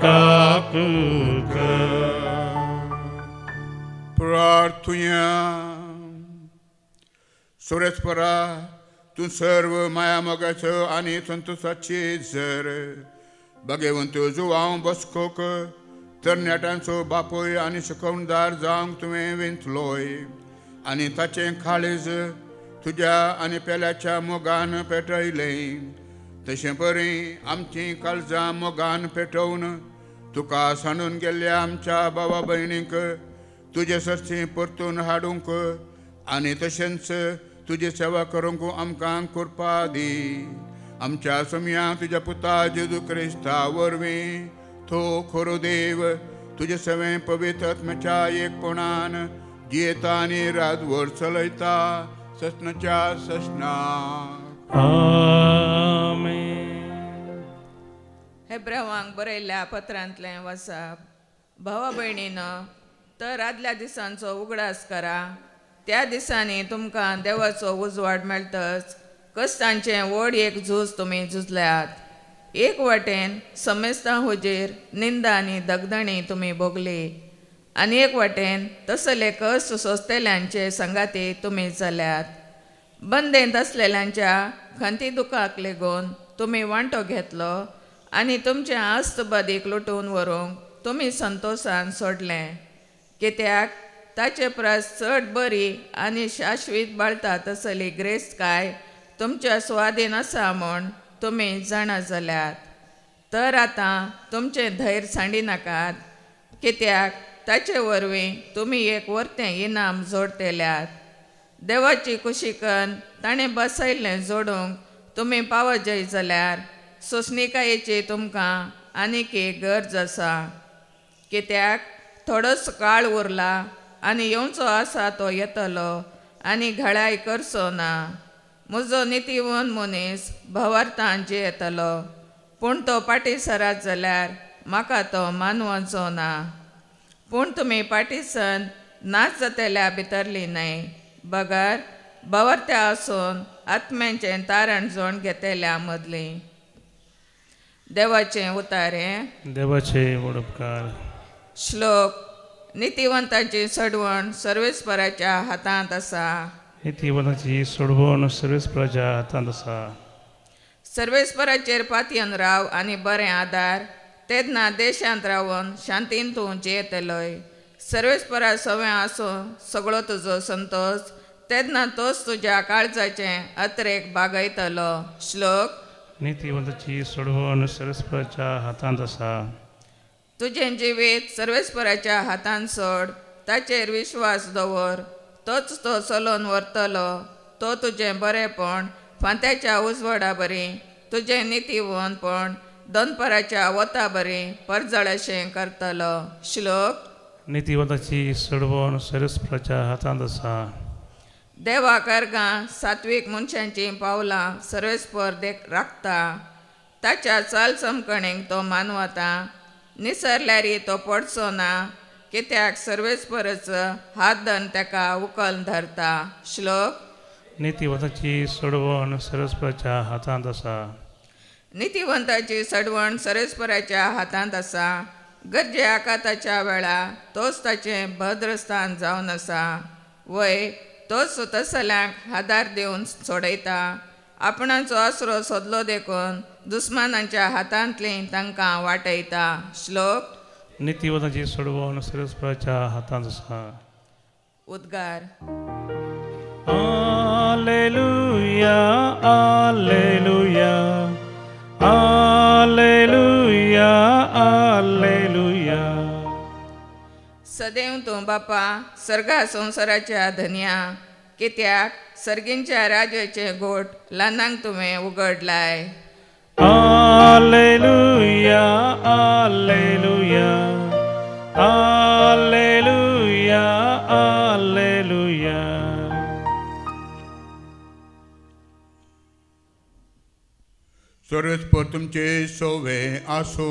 काकूत कर। प्रार्थुया। सुरेशपरा तूं सर्व माया मोगाचो आनी संतोषाची जर भगवंत जुवांव बसकोक तरणाट्यांचो बापूय आनी शिकवणदार जावंक तुवें विंतलोय आनी ताचें काळीज तुज्या आनी पेल्याच्या मोगान पेटयलें, तशें परी आमचीं काळजां मोगान पेटोवन तुका सांडून गेल्ल्या आमच्या बाबा भयणींक तुजे सरशी परतून हाडूंक आनी तशेंच तुजी सेवा करूंक आमकां कृपा दी। आमच्या सोम्या तुज्या पुता जेजू क्रिस्ता वरवीं तो खरो देव तुजे सवें पवित्र आत्म्याच्या एकपणान जियेता आनी राजवट चलयता ससनाच्या ससनाक। आमेन। हेब्रावांक बरयल्ल्या पत्रांतलें वाचप। भावा भयणीनो, तर आदल्या दिसांचो उगडास करा, त्या दिसांनी तुमकां देवाचो उजवाड मेळटच कश्टांचें व्हड एक झूज तुमी झुजल्यात। एक वाटेन समेस्तां हुजीर निंदा आनी दगदणी तुमी भोगली आनी एक वाटेन तसले कश्ट सोंसतल्यांचे संगाती तुमी जाल्यात। बंदेंत आसलेल्यांच्या खंती दुखाक लागून तुमी वांटो घेतलो आनी तुमचें आस्तबादीक लुटून व्हरूंक तुमी संतोशान सोडलें, कित्याक ताचे परस चड बरी आनी शाश्वीत बाळता तसली ग्रेस्तकाय तुमच्या स्वाधीन आसा म्हूण तुमी जाणा जाल्यात। तर आतां तुमचें धैर्य सांडिनाकात, कित्याक ताचे वरवीं तुमी एक वर्तें इनाम जोडतेल्यात। देवाची कुशीकन ताणें बसयल्लें जोडूंक तुमी पावजय जाल्यार सोंसणिकायेची तुमकां आनीक एक गरज आसा, कित्याक थोडोच काळ उरला आनी येवचो आसा तो येतलो आनी घळाय करचो ना। म्हजो नितीवन मनीस भवार्थान जियेतलो, पूण तो फाटीं सरात जाल्यार म्हाका तो मानवचो ना। पूण तुमी फाटीं नाच जातल्या भितरली न्हय, बगर भवार्थ्या आसून आत्म्यांचें तारण जोण घेतल्या मदली। देवाचें उतारें। देवाचे व्हड उपकार। श्लोक। नितीवंताची सडवण सर्वेस्पराच्या हातांत आसा। नितीवंताची सोडवण सर्वेस्पराच्या हातांत आसा। सर्वेस्पराचेर पातयेन राव आनी बरें आदार, तेन्ना देशांत रावन शांतीन तूं जियेतलोय। सर्वेस्परा सवें आसून सगळो तुजो संतोश, तेन्ना तोच तुज्या काळजाचें अत्रेक बागयतलो। श्लोक। नितीवंताची सोडवण सर्वेस्पराच्या हातांत आसा। तुजें जिवीत सर्वेस्पराच्या हातांत सोड, ताचेर विश्वास दवर, तोच तो चलोवन व्हरतलो। तो तुजें बरेंपण फांत्याच्या उजवाडा बरी, तुजें नितीवंतपण दनपाराच्या वता बरी परजळशें करतलो। श्लोक। नितीवंताची सोडवण सर्वेस्पराच्या हातांत आसा। देवाक अर्गां सात्वीक मनशांचीं पावलां सर्वेस्पर देख राखता, ताच्या चाल चमकणीक तो मानवता। निसरल्यारी तो पडचो ना, कित्याक सर्वेस्परच हात धरून ताका उकल धरता। श्लोक। नितीवंताची सोडवण सर्वेस्पराच्या हातांत आसा। नितीवंताची सडवण सर्वेस्पराच्या हातांत आसा। गरजे आकाताच्या वेळा तोच ताचें भद्रस्थान जावन आसा, वय तोच तसल्यांक आदार दिवन सोडयता। आपणाचो आसरो सोदलो देखून दुस्मानांच्या हातांतली तांकां वाटयता। श्लोक। नितीवंताची सोडवण सर्वेस्पराच्या हातांत आसा। उद्गार। Alleluia, alleluia, alleluia, alleluia. सदैव तूं बापा सर्गा संवसाराच्या धनया, कित्याक सर्गींच्या राजाचे गोट ल्हानांक तुवें उगडलाय। Alleluia, alleluia, alleluia, alleluia. सर्वेस्पर तुमचे सोवे आसो.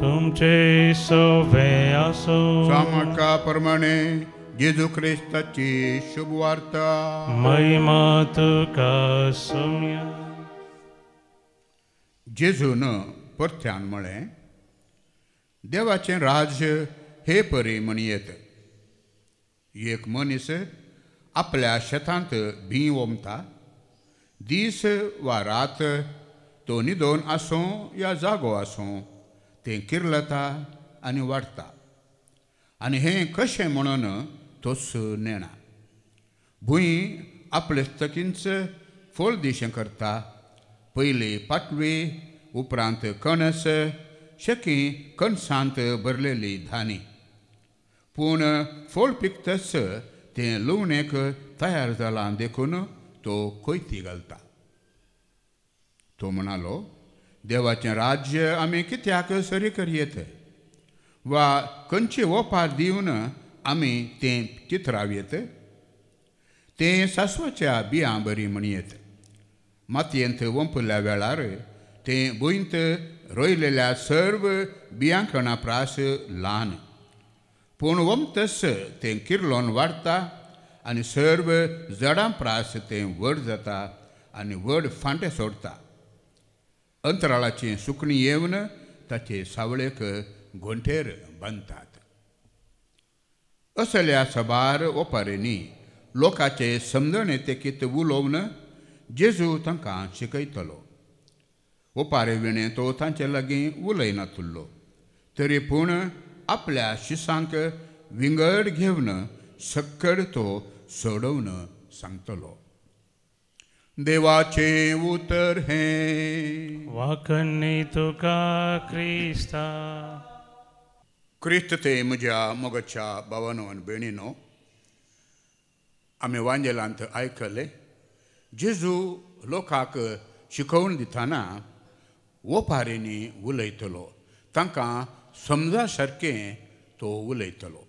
तुमचे सोवे आसो. सामका प्रमाणे जेजू क्रिस्ताची शुभवार्ता. महिमा तुका सोम्या. जेजून परत्यान म्हळें, देवाचें राज्य हे परी म्हणयेत. एक मनीस आपल्या शेतांत बीं ओमता. दीस वा रात तो न्हिदोन आसूं या जागो आसूं तें किर्लता आनी वाडटा आनी हें कशें म्हणून तोच नेणा. भूंय आपले तकींच फळ दिशें करता. पयली पाटवी, उपरांत कणस, शकी कणसांत भरलेली धानी. पूण फळ पिकतच तें लुवणेक तयार जालां देखून तो कोयती घालता. तो म्हणालो, देवाचें राज्य आमी कित्याक सरी करयेत वा खंयची ओपार दिवन आमी तें चित्रावयेत? तें सासवाच्या बियां बरी म्हणयेत. मातयेंत वंपल्या वेळार तें भुंयत रोयलेल्या सर्व बियांकणा प्रास ल्हान, पूण वमतस तें किर्लोन वाडटा आनी सर्व जडां प्रास तें व्हड जाता आनी व्हड फांटे सोडटा. अंतराळाची सुकणीं येवन ताचे सावळेक घोंटेर बांदतात. असल्या सबार ओपारींनी लोकांचे समजणे तेकीत उलोवन जेजू तांकां शिकयतलो. ओपारे विणें तो तांचे लागीं उलयनातुल्लो, तरी पूण आपल्या शिसांक विंगड घेवन सक्कड तो सोडोवन सांगतलो. देवाचें उतर हें. वाखणी तुका क्रिस्ता. क्रिस्त ते म्हज्या मोगाच्या भावानो आनी भयणीनो, आमी वांजेलांत आयकलें जेजू लोकांक शिकोवन दितना ओपारींनी उलयतलो, तांकां समजा सारकें तो उलयतलो.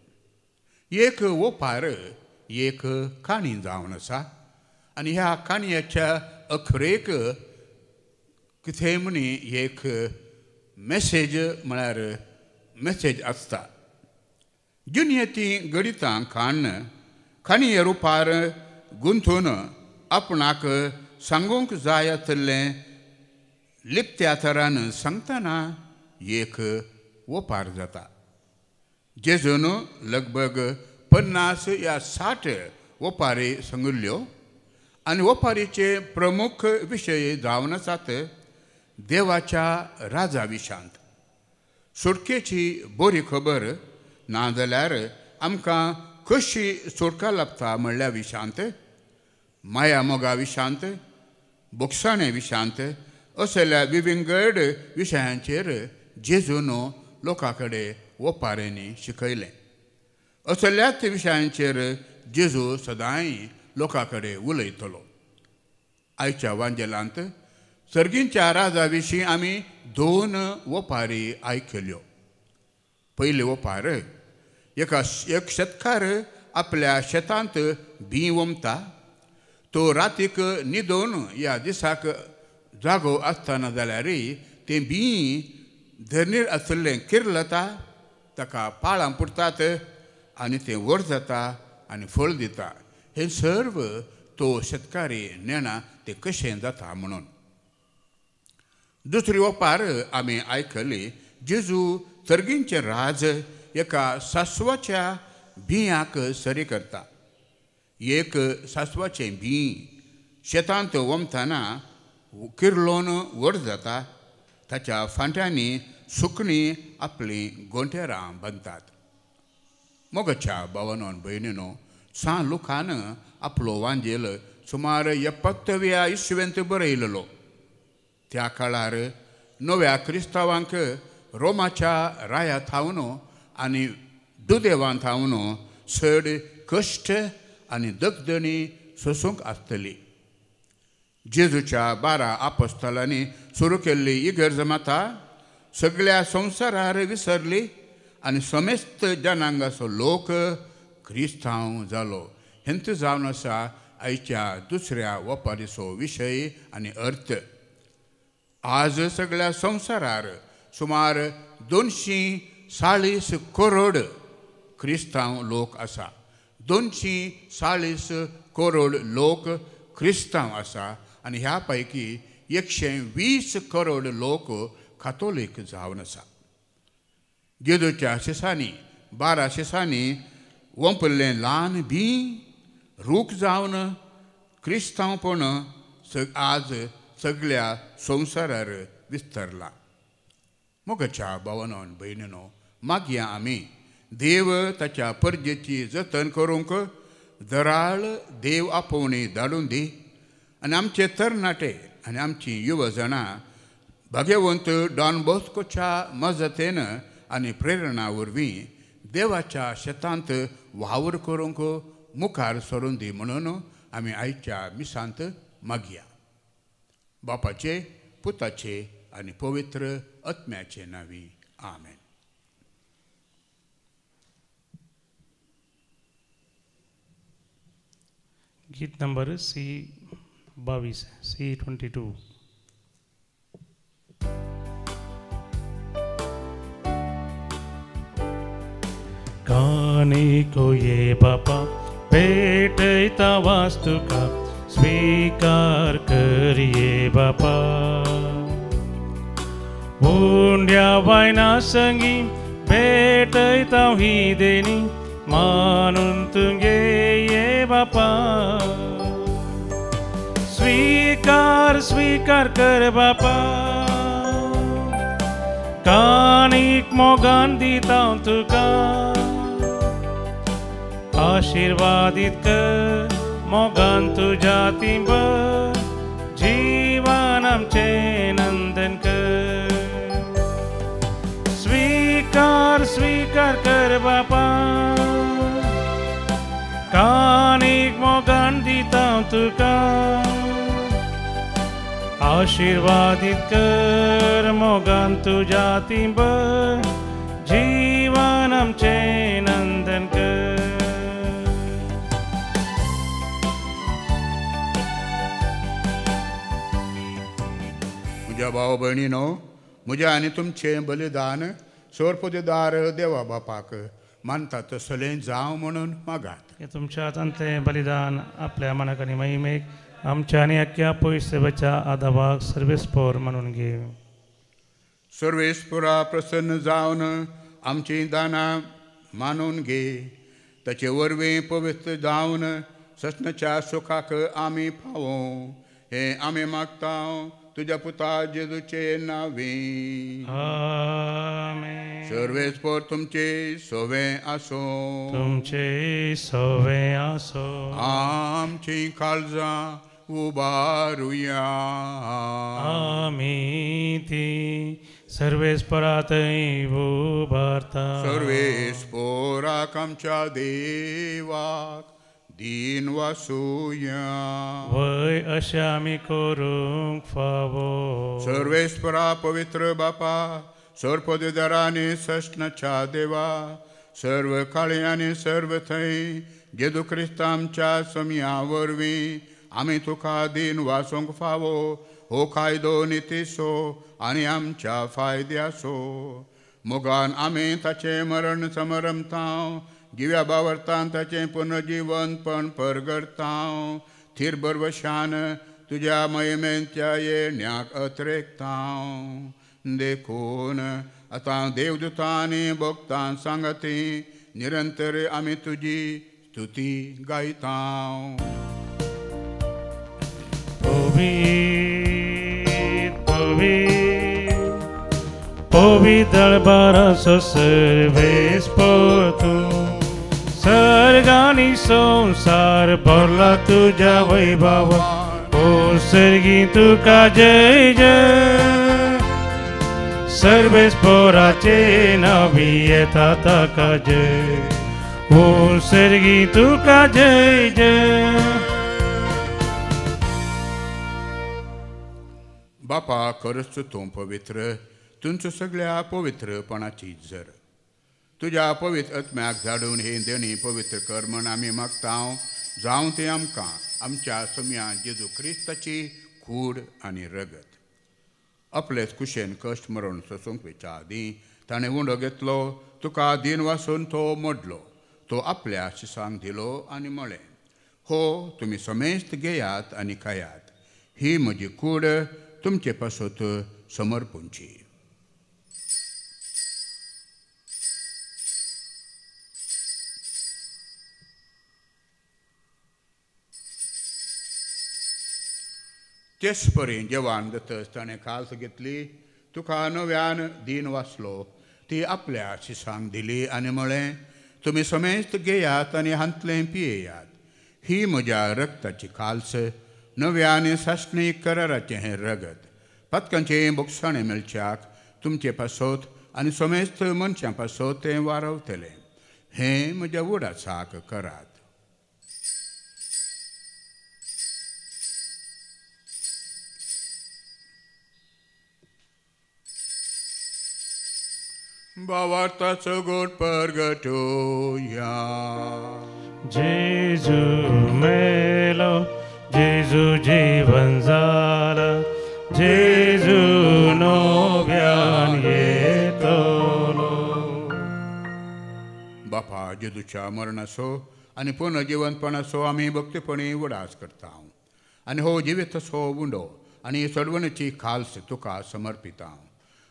एक ओपार एक काणी जावन आसा आनी ह्या काणयेच्या अखरेक कितें म्हणी एक मेसेज म्हळ्यार मेसेज आसता. जुन्यती गणितां काण काणये रुपार गुंथून आपणाक सांगूंक जाय आशिल्लें लिप्त्या थरान सांगतना एक ओपार जाता. जेजून लगभग 50 या 60 ओपारी सांगिल्ल्यो आनी ओपारीचे प्रमुख विशय जावन आसात देवाच्या राजा विशांत. सुटकेची बरी खबर नाजाल्यार आमकां कशी सुटका लाभता म्हणल्या विशांत, माया मोगा विशांत, बोगसाणे विशांत, असल्या विविंगड विशयांचेर जेजून लोकां कडेन ओपारींनी शिकयलें. असल्याच विशयांचेर जेजू सदांय लोकां कडेन उलयतलो. आयच्या वांजेलांत सर्गींच्या राजा विशीं आमी 2 ओपारी आयकल्यो. पयली ओपार, एक शेतकार आपल्या शेतांत बीं ओमता. तो रातीक न्हिदोन ह्या दिसाक जागो आसतना जाल्यार तें बीं धरणीर आशिल्लें किर्लता, ताका पाळां पुरतात आनी तें व्हड जाता आनी फळ दिता. हें सर्व तो शेतकारी नेणा तें कशें जाता म्हणून. दुसरी ओपार आमी आयकली, जेजू सर्गींचें राज एका सासवाच्या बिंयाक सरी करता. एक सासवाचें बीं शेतांत वमतना किर्लोन व्हड जाता. ताच्या फांट्यांनी सुकणीं आपलीं गोंटेरां बांदतात. मोगाच्या भावानो आनी भयणीनो, सान लुकान आपलो वांजेल सुमार 70व्या इसवेंत बरयलेलो. त्या काळार नव्या क्रिस्तांवांक रोमाच्या राया थावन आनी दुदेवान थावन चड कश्ट आनी दगदणी सोसूंक आसतली. जेजूच्या 12 आपोस्तलांनी सुरू केल्ली इगर्ज माता सगळ्या संवसारार विसरली आनी समेस्त जनांगाचो लोक क्रिस्तांव जालो. हेंच जावन आसा आयच्या दुसऱ्या ओपारीचो विशय आनी अर्थ. आज सगळ्या संवसारार सुमार 240 करोड क्रिस्तांव लोक आसा. 240 करोड लोक क्रिस्तांव आसा आनी ह्या पैकी 120 करोड लोक कातोलीक जावन आसा. जेजूच्या शिसांनी 12 शिसांनी वंपल्लें ल्हान बी रूख जावन क्रिस्तांवपण आज सगळ्या संवसारार विस्तरला. मोगाच्या भावानो भयणीनो, मागया आमी देव ताच्या परजेची जतन करूंक दराळ देव आपोवणी धाडून दी आनी आमचे तरणाटे आनी आमची युवा जाणां भाग्यवंत डॉन बॉस्कोच्या मजतेन आनी प्रेरणा वरवीं देवाच्या शेतांत वावर करूंक मुखार सरून दी म्हणून आमी आयच्या मिसांत मागया. बापाचे, पुताचे आनी पवित्र आत्म्याचे नांवी, आमेन. गीत नंबर सी 22, सी 22. गाने को ये बापा भेटता वास्तु का स्वीकार करिए बापा. उंड्या वायना संगी भेटता ही देनी मानून तुंगे ये बापा. स्वीकार स्वीकार कर बापा, कानीक मोगान दिता तुका. आशीर्वादित कर मोगान तुज्या तिंबर, जीवन आमचें नंदन कर. स्वीकार स्वीकार कर बापा, कानीक मोगान दिता तुका. आशीर्वादित कर मोगान तुज्या तिंबर, जीवन आमचें नंदन कर. म्हज्या भाव भयणीनो, म्हज्या आनी तुमचें बलिदान सोरपदेदार देवा बापाक मानता तसलें जावं म्हणून मागात. तुमच्या हातांतलें बलिदान आपल्या मनाक आनी महिमेक आमच्या आनी अख्ख्या पयस सेवेच्या आदावाक सर्वेस्पोर म्हणून घे. सर्वेस्पोरा प्रसन्न जावन आमचीं दानां मानून घे, ताचे वरवीं पवित्र जावन ससनाच्या सुखाक आमी पावों हें आमी मागता तुज्या पुता जेजूचे नांवी. आमेन. सर्वेस्पोर तुमचे सोवे आसो, तुमचे सोवे आसो. आमची काळजां उबारुया. आमी ती सर्वेस्पोरा थंय उबारता. सर्वेस्पोराक आमच्या देवाक दीन वासुया. वय अशें आमी करूंक फावो. सर्वेस्परा पवित्र बापा, सर्पदेदारांनी सस्नाच्या देवा, सर्व काळी आनी सर्व थंय जेजू क्रिस्ता आमच्या समया वरवीं आमी तुका दीन वासूंक फावो हो कायदो नितीसो आनी आमच्या फायद्यासो. मोगान आमी ताचें मरण समरमता, जिव्या बावरतान ताचें पुनर्जीवनपण परगडता, थीर बरवशान तुज्या महिमेंच्या येण्याक अत्रेकता. देखून आतां देवदूतांनी भक्तां सांगती निरंतर आमी तुजी स्तुती गायता. पवित्र पवित्र पवित्र बारासो सर्वेस्पोर तूं, सर्गानी संसार भरला तुज्या वैभवा. ओ सर्गी तुका जय जय, सर्वेस्पोराचे नावी येता ताका जय. ओ सर्गी तुका जय जय. बापा खरंच तूं पवित्र, तुमचो सगळ्या पवित्रपणाची जर तुज्या पवित्र आत्म्याक धाडून हे देणी पवित्र कर म्हण आमी मागता. जावं तें आमकां आमच्या समया जेजू क्रिस्ताची कूड आनी रगत. आपलेच कुशेन कश्ट मरण सोसूंक वेच्या आदीं ताणें उंडो घेतलो, तुका दीन वासून तो मोडलो, तो आपल्या शिसांक दिलो आनी म्हळें, हो तुमी समेस्त घेयात आनी खायात, ही म्हजी कूड तुमचे पासत समर्पूंची. तेच परी जेवण जातच ताणें कास घेतली, तुका नव्यान दीन वाचलो, ती आपल्या शिसांक दिली आनी म्हळें, तुमी समेस्त घेयात आनी हांतलें पियेयात, ही म्हज्या रक्ताची काल्स, नव्या आनी सासणी कराराचें हें रगत, पातकांचें बोगसाणें मेळच्याक तुमचे पासत आनी समेस्त मनशां पासत तें वारवतलें. हें म्हज्या उडासाक करात. भावार्थाचो गोड परगटोया. जेजू मेलो, जेजू जीवन जाला, जेजू नव्यान येतलो. बापा, जेजूच्या मरणाचो आनी पुनर्जिवनपणाचो आमी भक्तीपणी उडास करता आनी हो जिवीताचो उंडो आनी सोडवणेची खाल्स तुका समर्पिता.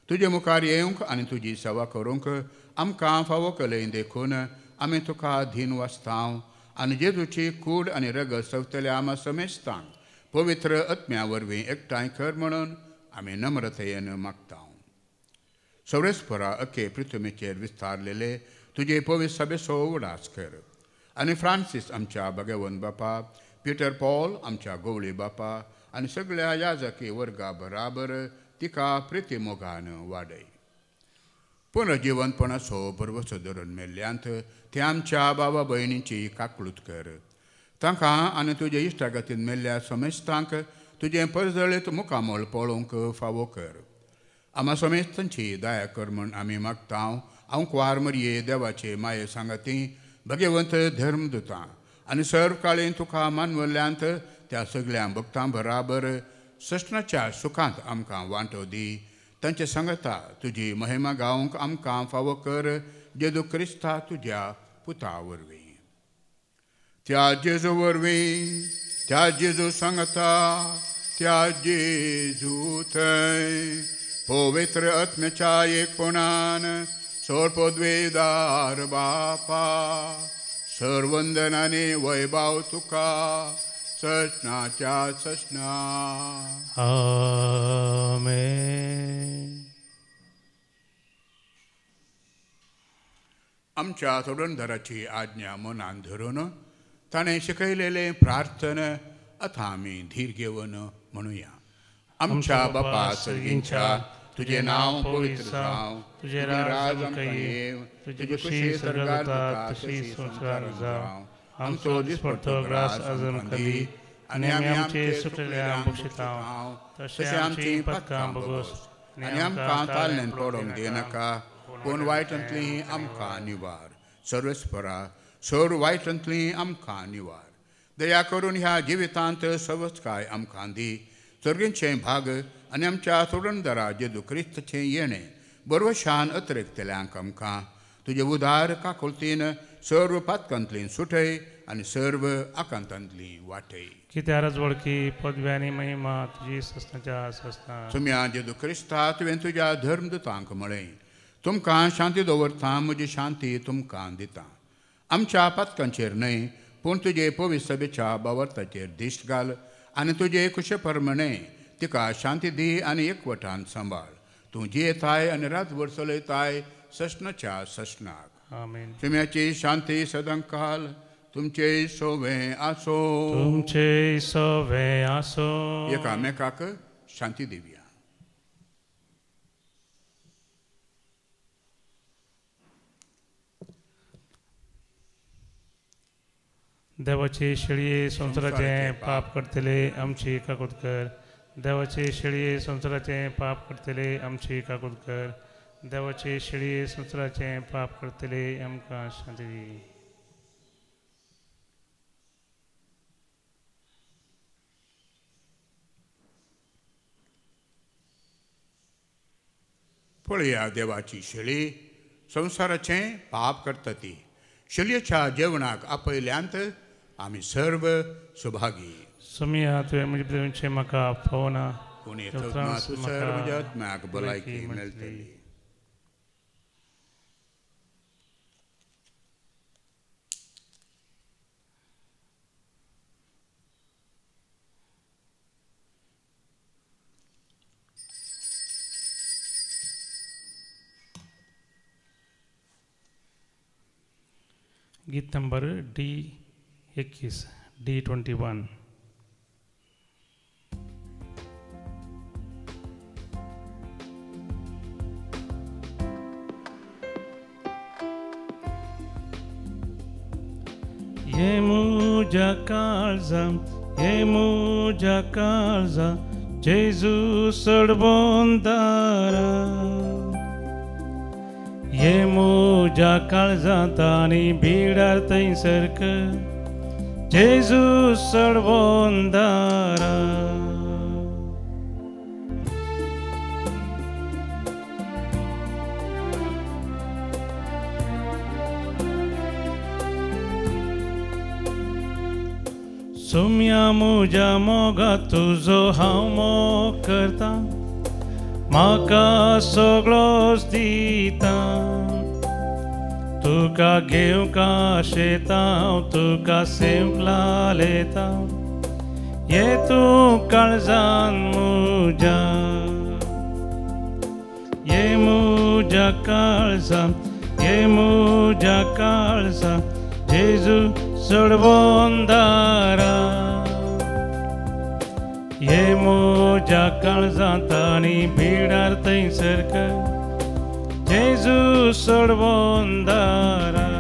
तुजे मुखार येवंक आनी तुजी सेवा करूंक आमकां फावो केलें देखून आमी तुका धीन वाचता आनी जेजूची कूड आनी रगत सवतल्या आमा समेस्तांक पवित्र आत्म्या वरवीं एकठांय कर म्हणून आमी नम्रतेन मागता. सवरेस्परा अखे पृथ्वीचेर विस्तारलेले तुजे पवित्र सभेचो उडास कर आनी फ्रांसीस आमच्या भगवंत बापा, पिटर पॉल आमच्या गोवळी बापा आनी सगळ्या याजकी वर्गा बराबर तिका प्रिती मोगान वाडय. पुनर्जिवनपणाचो भरवसो धरून मेल्ल्यांत ते आमच्या बाबा भयणींची काकळूत कर. तांकां आनी तुजे इश्टागतीन मेल्ल्या समेस्तांक तुजें परजळीत मुखामळ पळोवंक फावो कर. आमा समेस्तांची दया कर म्हूण आमी मागता. हांव कुवार मरये देवाचे माये सांगाती भगवंत धर्मदुतां आनी सर्व काळीन तुका मानवल्ल्यांत त्या सगळ्या भक्तां बराबर सस्नाच्या सुखांत आमकां वांटो दी. तांचे सांगता तुजी महिमा गावंक आमकां फावो कर, जेजू क्रिस्ता तुज्या पुता वरवीं. त्या जेजू वरवीं, त्या जेजू सांगता, त्या जेजू थंय पवित्र आत्म्याच्या एकपणान सोरपद्वेदार बापा, सर्वंदनाने वैभाव तुका ससनाच्या ससना. आमेन. आमच्या सोडणधराची आज्ञा मनान धरून ताणें शिकयलेलें प्रार्थना आतां आमी धीर घेवन म्हणुया. आमच्या बापा सर्गींच्या, तुजें नांव पवित्र जावं, तुजें राज आमकां येवं, तुजी खुशी स्वर्गार जाता तशी संवसारांत जावं. आमचो दिसपट्टो ग्रास आज आमकां दी आनी आमी आमचे सुटलेल्यांक बक्षिता तशें आमचीं पथकां बगोस आनी आमकां ताल्ल्यान पडोवंक दिनाका, पूण वायटांतलीं आमकां निवार. सर्वेस्परा, सर्व वायटांतलीं आमकां निवार. दया करून ह्या जिवितांत सवस्काय आमकां दी. सर्गींचें भाग आनी आमच्या सोडणदारा जेजू क्रिस्ताचें येणें बरवशान अतिरेकतल्यांक आमकां तुजे उदार काकुळतीन सर्व पातकांतलीं सुटय आनी सर्व आकांतांतलीं वाटय. कित्यारच वळखी पदवी आनी महिमा तुजी ससनाच्या ससना. तुमी जेजू क्रिस्ता, तुवें तुज्या धर्मदुतांक म्हळें, तुमकां शांती दवरता, म्हजी शांती तुमकां दिता. आमच्या पातकांचेर न्हय पूण तुजे पवित्र सभेच्या बावर्ताचेर दिश्ट घाल आनी तुजे कुशे प्रमाणे तिका शांती दी आनी एकवटान सांबाळ. तूं जियेताय आनी रातभर चलयताय ससनाच्या ससनाक. आमेन. तुमची शांती सदांकाल तुमचे सोवे आसो. तुमचे सोवे आसो. एकामेकाक शांती दिवया. देवाचे शेळये संवसाराचें पाप करतले आमची काकूत कर. देवाचे शेळये संवसाराचें पाप करतले आमची काकूत कर. देवाचे शेळये संवसाराचें पाप करतले आमकां शांती दी. पळया देवाची शेळी संवसाराचें पाप करता ती शेळयेच्या जेवणाक आपयल्यांत आमी सर्व सुभागी. सोमिया तुवें म्हजे भितर म्हाका फावना पूण येतच म्हज्या आत्म्याक भलायकी मेळटली. गीत नंबर डी 21, डी 21. ये मुझा काळजा, ये मुझा काळजा, जेजू सडबोंदारा. ये मुझा काळजांत आनी बिडार थंयसर जेजू सडबोंदारा. सोम्या मुझ्या मोगा तुजो हांव मोग करता, म्हाका सगळोच दिता. तुका घेवंक आशेता हांव, तुका सेवंक लालेता, ये तूं काळजान मुज्या, ये मुज्या काळजा, ये मुज्या काळजा, जेजू सडबोंदारा. ये मुज्या काळजांत आनी बिडार थंयसर जेजू सडबोंदारा.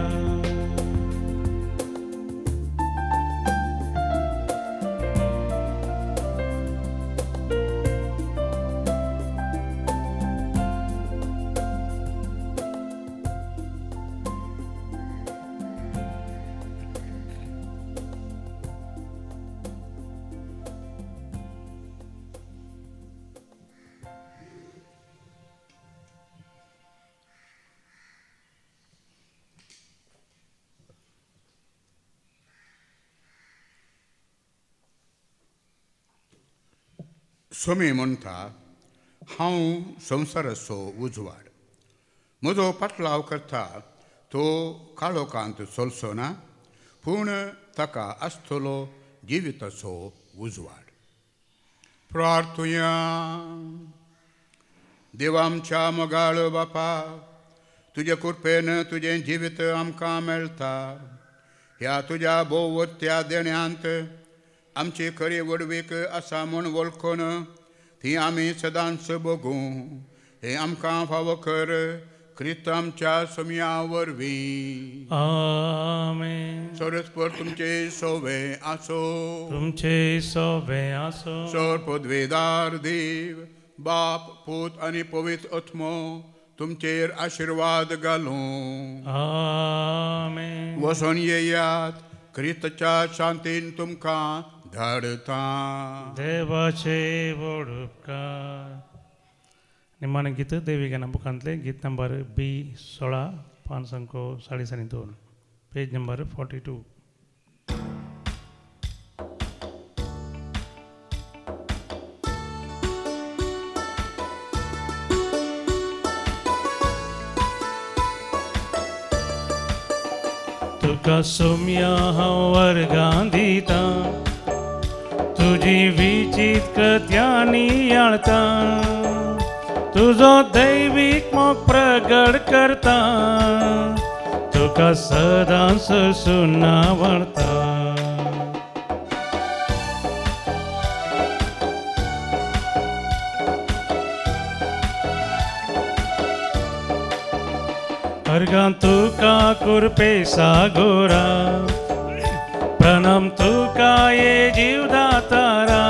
सोमी म्हणटा, हांव संवसाराचो उजवाड, म्हजो पाटलाव करता तो काळोखांत चलचो ना, पूण ताका आसतलो जिविताचो उजवाड. प्रार्थुया. देवा आमच्या मोगाळ बापा, तुजे कृपेन तुजें जिवीत आमकां मेळटा. ह्या तुज्या भोवत्या देण्यांत आमची खरी व्हडवीक आसा म्हूण वळखून ती आमी सदांच भोगूं, हें आमकां फावो कर क्रिस्त आमच्या सोम्या वरवीं. आमेन. सरस्पर तुमचे सोवे आसो, तुमचे सोवे आसो. सर पदवेदार देव बाप पूत आनी पवित्र आत्मो तुमचेर आशिर्वाद घालूं. आमेन. वसोन येयात, क्रिस्ताच्या शांतीन तुमकां धाडता. देवाचे व्हड उपकार. निमाणें गीत देवी गाना बुकांतलें गीत नंबर बी 16, पांच अंको 2.5, पेज नंबर 42. तुका सोम्या हांव वर्गां दिता, तुजी विचीत कृत्यां नियाळता, तुजो दैवीक मोग प्रगट करता, तुका सदांच सुनावळता. अर्घां तुका कुरपे सागोरा, प्रणाम तुका ये जीवदातारा,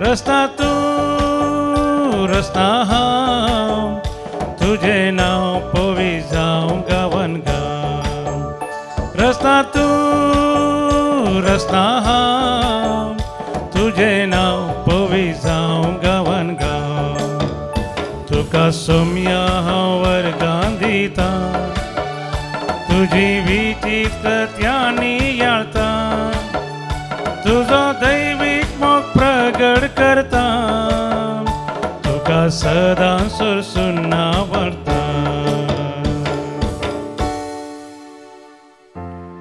रस्ता तूं रस्ता हांव, तुजें नांव पवी जावं गावन गांव. रस्ता तूं रस्ता हांव, तुजें नांव पवी जावं गावन गांव. तुका तुका सोम्या हांव वर्गां दिता तुजी विचित्र नियाळता तुजो दैवीक मोग प्रगट करता तुका सदां सुरसुन्ना व्हरता.